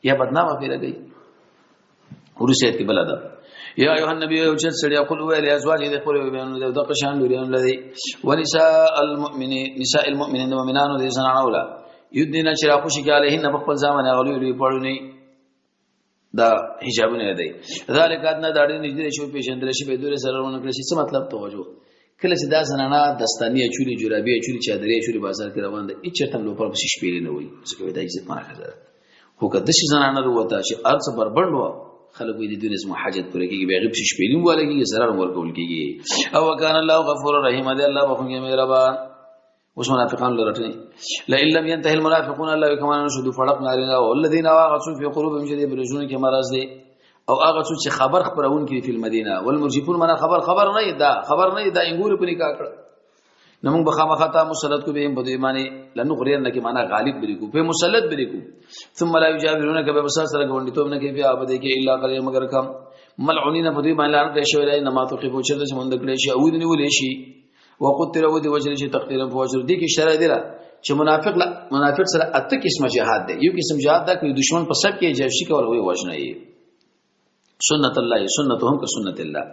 یا بدنامه پیدا گئی. ورسېت کې بل ده. یا ایها النبی، او چې سړی خپل ویل ازواج دې خپل بیان دې د قشان لوري لدی ونساء المؤمنین، نساء المؤمنین، د مؤمنانو دې زنانه ولا یدینا چې را خوشی کې علیهن په خپل ځامن غلوی لوی پړونی دا حجابونه دی. ذالک ادنا، دا ډېر نږدې شو پیژندل شي به دوی سره ونه کړی شي. څه مطلب؟ توجه، کله چې دا زنانه دستانی چولی، جرابی چولی، چادرې چولی بازار کې روان ده، هیڅ چرته لو پر پسې شپېلې نه وي، ځکه دا عزت معنا خزه. خو که داسې زنانه وروته چې ارڅ بربند و، خلک وي د دې زمو حاجت پوره کیږي، بیا غیب شپېلې والا کیږي، ضرر ورکول کیږي. او وکانه الله غفور رحیم، دی الله بخښونکی مهربان. اوس منافقان لرټنی. لئن لم ينتهي المنافقون، الله کما نشد فرق نارینه او الذين واغسوا في قلوبهم شديد برزون کې مرض دي، او هغه څوک چې خبر خبرون کې په مدینه والمرجفون، معنا خبر خبر نه دا خبر نه دا انګور په نکاح کړ، نو موږ بخامخا تا مسلط کو به په دې معنی لنغرین کې معنا غالب بری کو په مسلط بری کو. ثم لا یجاورونک، به بسا سره غونډی توب نه کې بیا ابد کې الا قلیل مگر کم. ملعونین، په دې باندې لعنت شوی دی. نه ما تو کې پوښتنه چې مونږ کړی شي او دې نیولې شي، وقتل ودي وجل شي تقتیلا فوجر. دي کې شرع دی چې منافق لا منافق سره اته قسمه جهاد دی. یو قسم جهاد دا چې دشمن په سب کې جهاد شي کول وي وجنه یې سنت الله، سنتهم که سنت الله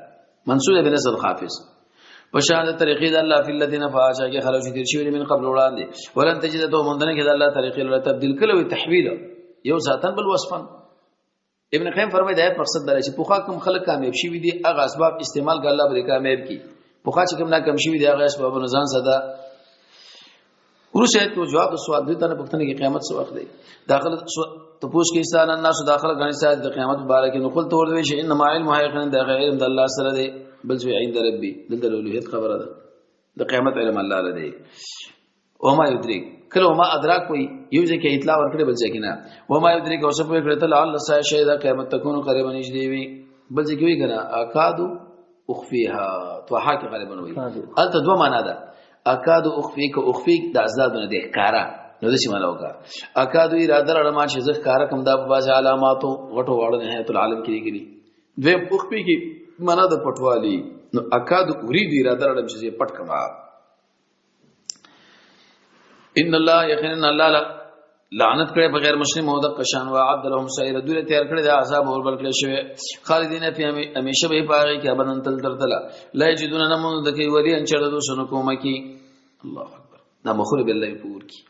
منصوب بن نصر خافض پشان د طریقې د الله فی الذین فاشا کې خلق تیر شوی من قبل وړاندې. ولن تجد تو مندنه کې د الله طریقې له تبدیل کله وی تحویل یو ذاتن بل وصفن. ابن قیم فرمایي د آیت مقصد دا چې پوخا کوم خلک کامیاب شوي دي، هغه اسباب استعمال کړه، الله به کامیاب کی. پوخا چې کوم ناکام شوي دي، هغه اسباب ځان ساده. ورسې ته جواب سوال دې ته پښتنه کې قیامت څه وخت دی داخله تپوس کې انسان الناس داخله غني ساعت د قیامت مبارک. نو خپل تور دی چې انما علم یقینا د علم د الله سره دی، بل ځای عند ربي. دلته اولوہیت خبره ده، د قیامت علم الله لري. او ما یدریک، کله ما ادراک وي یو ځای کې اطلاع ورکړي، بل ځای کې نه. و ما یدریک، او څه پوهه کړی ته، لعل سا شی دا قیامت تكون قریبا نږدې وي. بل ځای کې وی کنه اکادو اخفیها، توحا کې غالبا وي. الته دوه معنا ده، اکاد اخفیک، اخفیک د ازداد نه ده کارا، نو د څه معنا وکا اکاد اراده لرم چې زه کارا کوم دا په باز علاماتو غټو واړو نهایت العالم کې لیکلي. دویم اخفی کې معنا د پټوالي، نو اکاد اريد اراده لرم چې زه پټ کما. ان الله، یقینا الله لعنت کړي بغیر مسلم او د قشان وعد لهم سعیر، دوی تیار کړی د عذاب اور بل کړی شوی. خالدین فی، همیشه به پاره کې ابدن تل تر تل. لا یجدون نمون د کی ولی ان چر دو سن کومه کی. الله اکبر، دا مخور بالله پور کی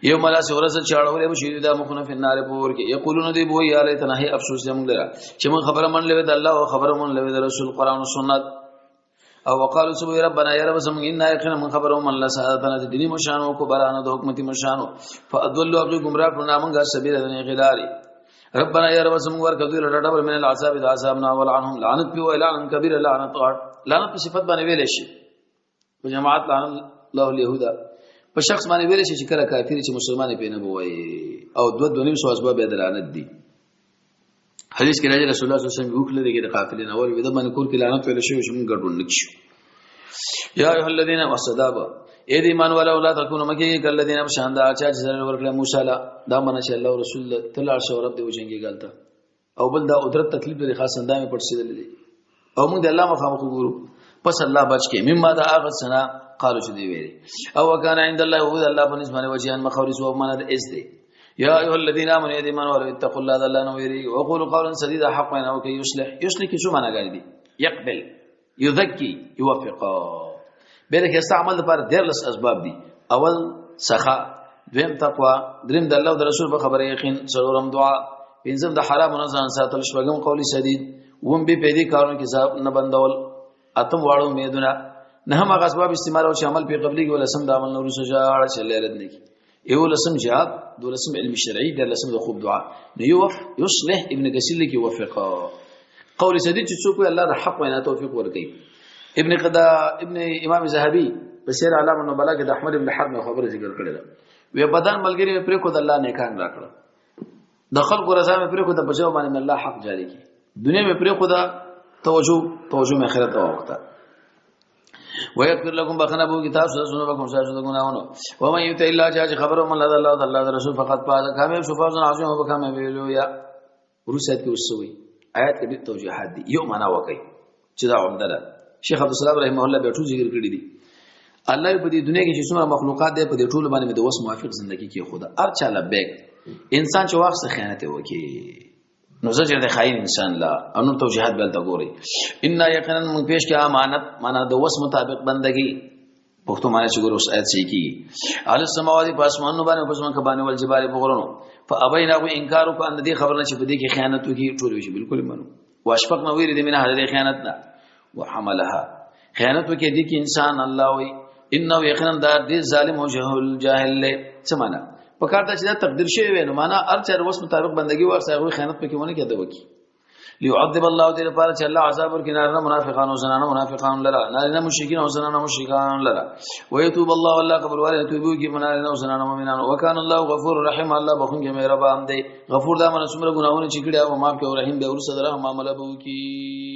یو ملا سورز چاړولې بشي دا مخونه په نار پور کې. یقولون دی بو یا لیتنا، هی افسوس دې موږ لرا چې موږ خبره من لوي د الله او خبره من لوي د رسول، قران او سنت. او وقالو سبو ربنا، یا رب زمون، ان یقینا من خبرو من الله سعادتنا د دیني مشانو کو برانو د حکومتي مشانو، فاضلوا ابي گمراه کړو موږ سبیل د غلاري. ربنا، یا رب زمون، ورکه دوی له ډبر من العذاب د عذابنا ولعنهم لعنت په لعنت کبیر. لعنت لعنت په صفت باندې ویل شي، په جماعت لعن الله اليهود، په شخص باندې ویل شي چې کله کافر چې مسلمان په نه بوي. او دوه دوه نیم سو اسباب د لعنت دي. حدیث کې راځي رسول الله صلی الله علیه وسلم وکړه دغه د قافلې نه ول ودا باندې کور کې لعنت ویل شوی چې موږ ګډون نکشو. یا ایه الذین وصدابا، اے دی ایمان والا، ولا تکونو مکه کلذین شان دا چا چې ضرر ورکړه موسی لا. دا منه چې الله رسول تلار شو رب دې وجنګي ګالتا، او بل دا قدرت تکلیف لري، خاص اندامې پټ سیدل دي، او موږ د الله مخامخ ګورو. پس الله بچ کې مما دا هغه سنا قالو چې دی ویلي. او وکانه عند الله، هو الله په نسبت وجهان مخوري سو معنا د اس دی. یا ایها الذین آمنوا، یا ایمان ولو، اتقوا الله، الله نو ویری، وقولوا قولا سدیدا، حق وینا او یصلح. یصلح کی څه معنا غالي دي؟ يقبل، يذكي، يوفق. بلکې استعمال لپاره ډېر لس اسباب دي. اول سخا، دویم تقوا، دریم د الله او د رسول په خبره یقین، څلورم دعا، پنځم د حرام نه ځان ساتل، شپږم قولی سدید، وم به پیدي کارونو کې حساب نه بندول، اتم واړو امیدونه، نه هم هغه اسباب استعمال او چې عمل په قبلي کې، ولسم د عمل نور سجاړه چې لرد نه کی، یو لسم جهاد، دولسم علم شرعي، د لسم د خوب دعا. نو یو یصلح ابن کثیر لیکي وفق قول سدید چې څوک الله د حق وینا توفیق ورکړي. ابن قدا ابن امام زهبي په سیر علام النبلاء کې د احمد ابن حرب خبره ذکر کړې ده، وی بدن ملګری مې پرې کو د الله نیکان راکړه، د خلکو رضا مې پرې کو د بچو باندې الله حق جاری کی، دنیا مې پرې خو دا توجه مې آخرت ته وخته. ويغفر لكم بخنه بو کی تاسو ذنوبکم تاسو د ګناهونو. ومن یطع الله، چې خبرو من الله الله الله رسول، فقط فاز، کامیاب شو، فوزا عظیم او کامیاب لویا. ورسته کې وسوي آیات کې ډېر توجیهات دي. یو معنا وکي چې دا عمده ده، شیخ عبد السلام رحمه الله به ټول ذکر کړی دي. الله په دې دنیا کې چې څومره مخلوقات دی، په دې ټول باندې د وس موافق ژوندۍ کې خدا ارچا لبیک. انسان چې واخ څه خیانت وکي نو زجر د خاین انسان لا او نور توجیهات بل ته ګوري. ان یقینا من پیش کې امانت، معنا د وس مطابق بندگی، پښتو معنی چې ګورو اوس آیت صحیح کیږي. علی السماوات، په اسمانونو باندې، په ځمکه باندې، ول جبال، په غرونو، فابینا، غو انکار وکړ ان دې خبر نه چې په دې کې خیانت وکي. ټول وی بالکل منو. واشفق نو ویری دې منه دې خیانت نه، وحملها، خیانت وکي دې کې انسان. الله وی انه یقینا دا دې ظالم او جهل جاهل له. څه معنا په کار دا چې دا تقدیر شوی وي، نو معنا ارچا وس مطابق بندگی ورسره غو خیانت پکې ونه کېده وکي. ليعذب الله، دې لپاره چې الله عذاب ورکړي نارینه منافقان او زنانه منافقان لرا، نارینه مشرکین او زنانه مشرکان لرا. ويتوب الله، الله قبول والے توبو کی نارینه او زنانه مؤمنان. وکان الله غفور رحیم، الله بخون کې مهربان دی. غفور دا من څومره ګناهونه چې کړي او معاف کوي، رحیم به ورسره رحم معاملې بو کی.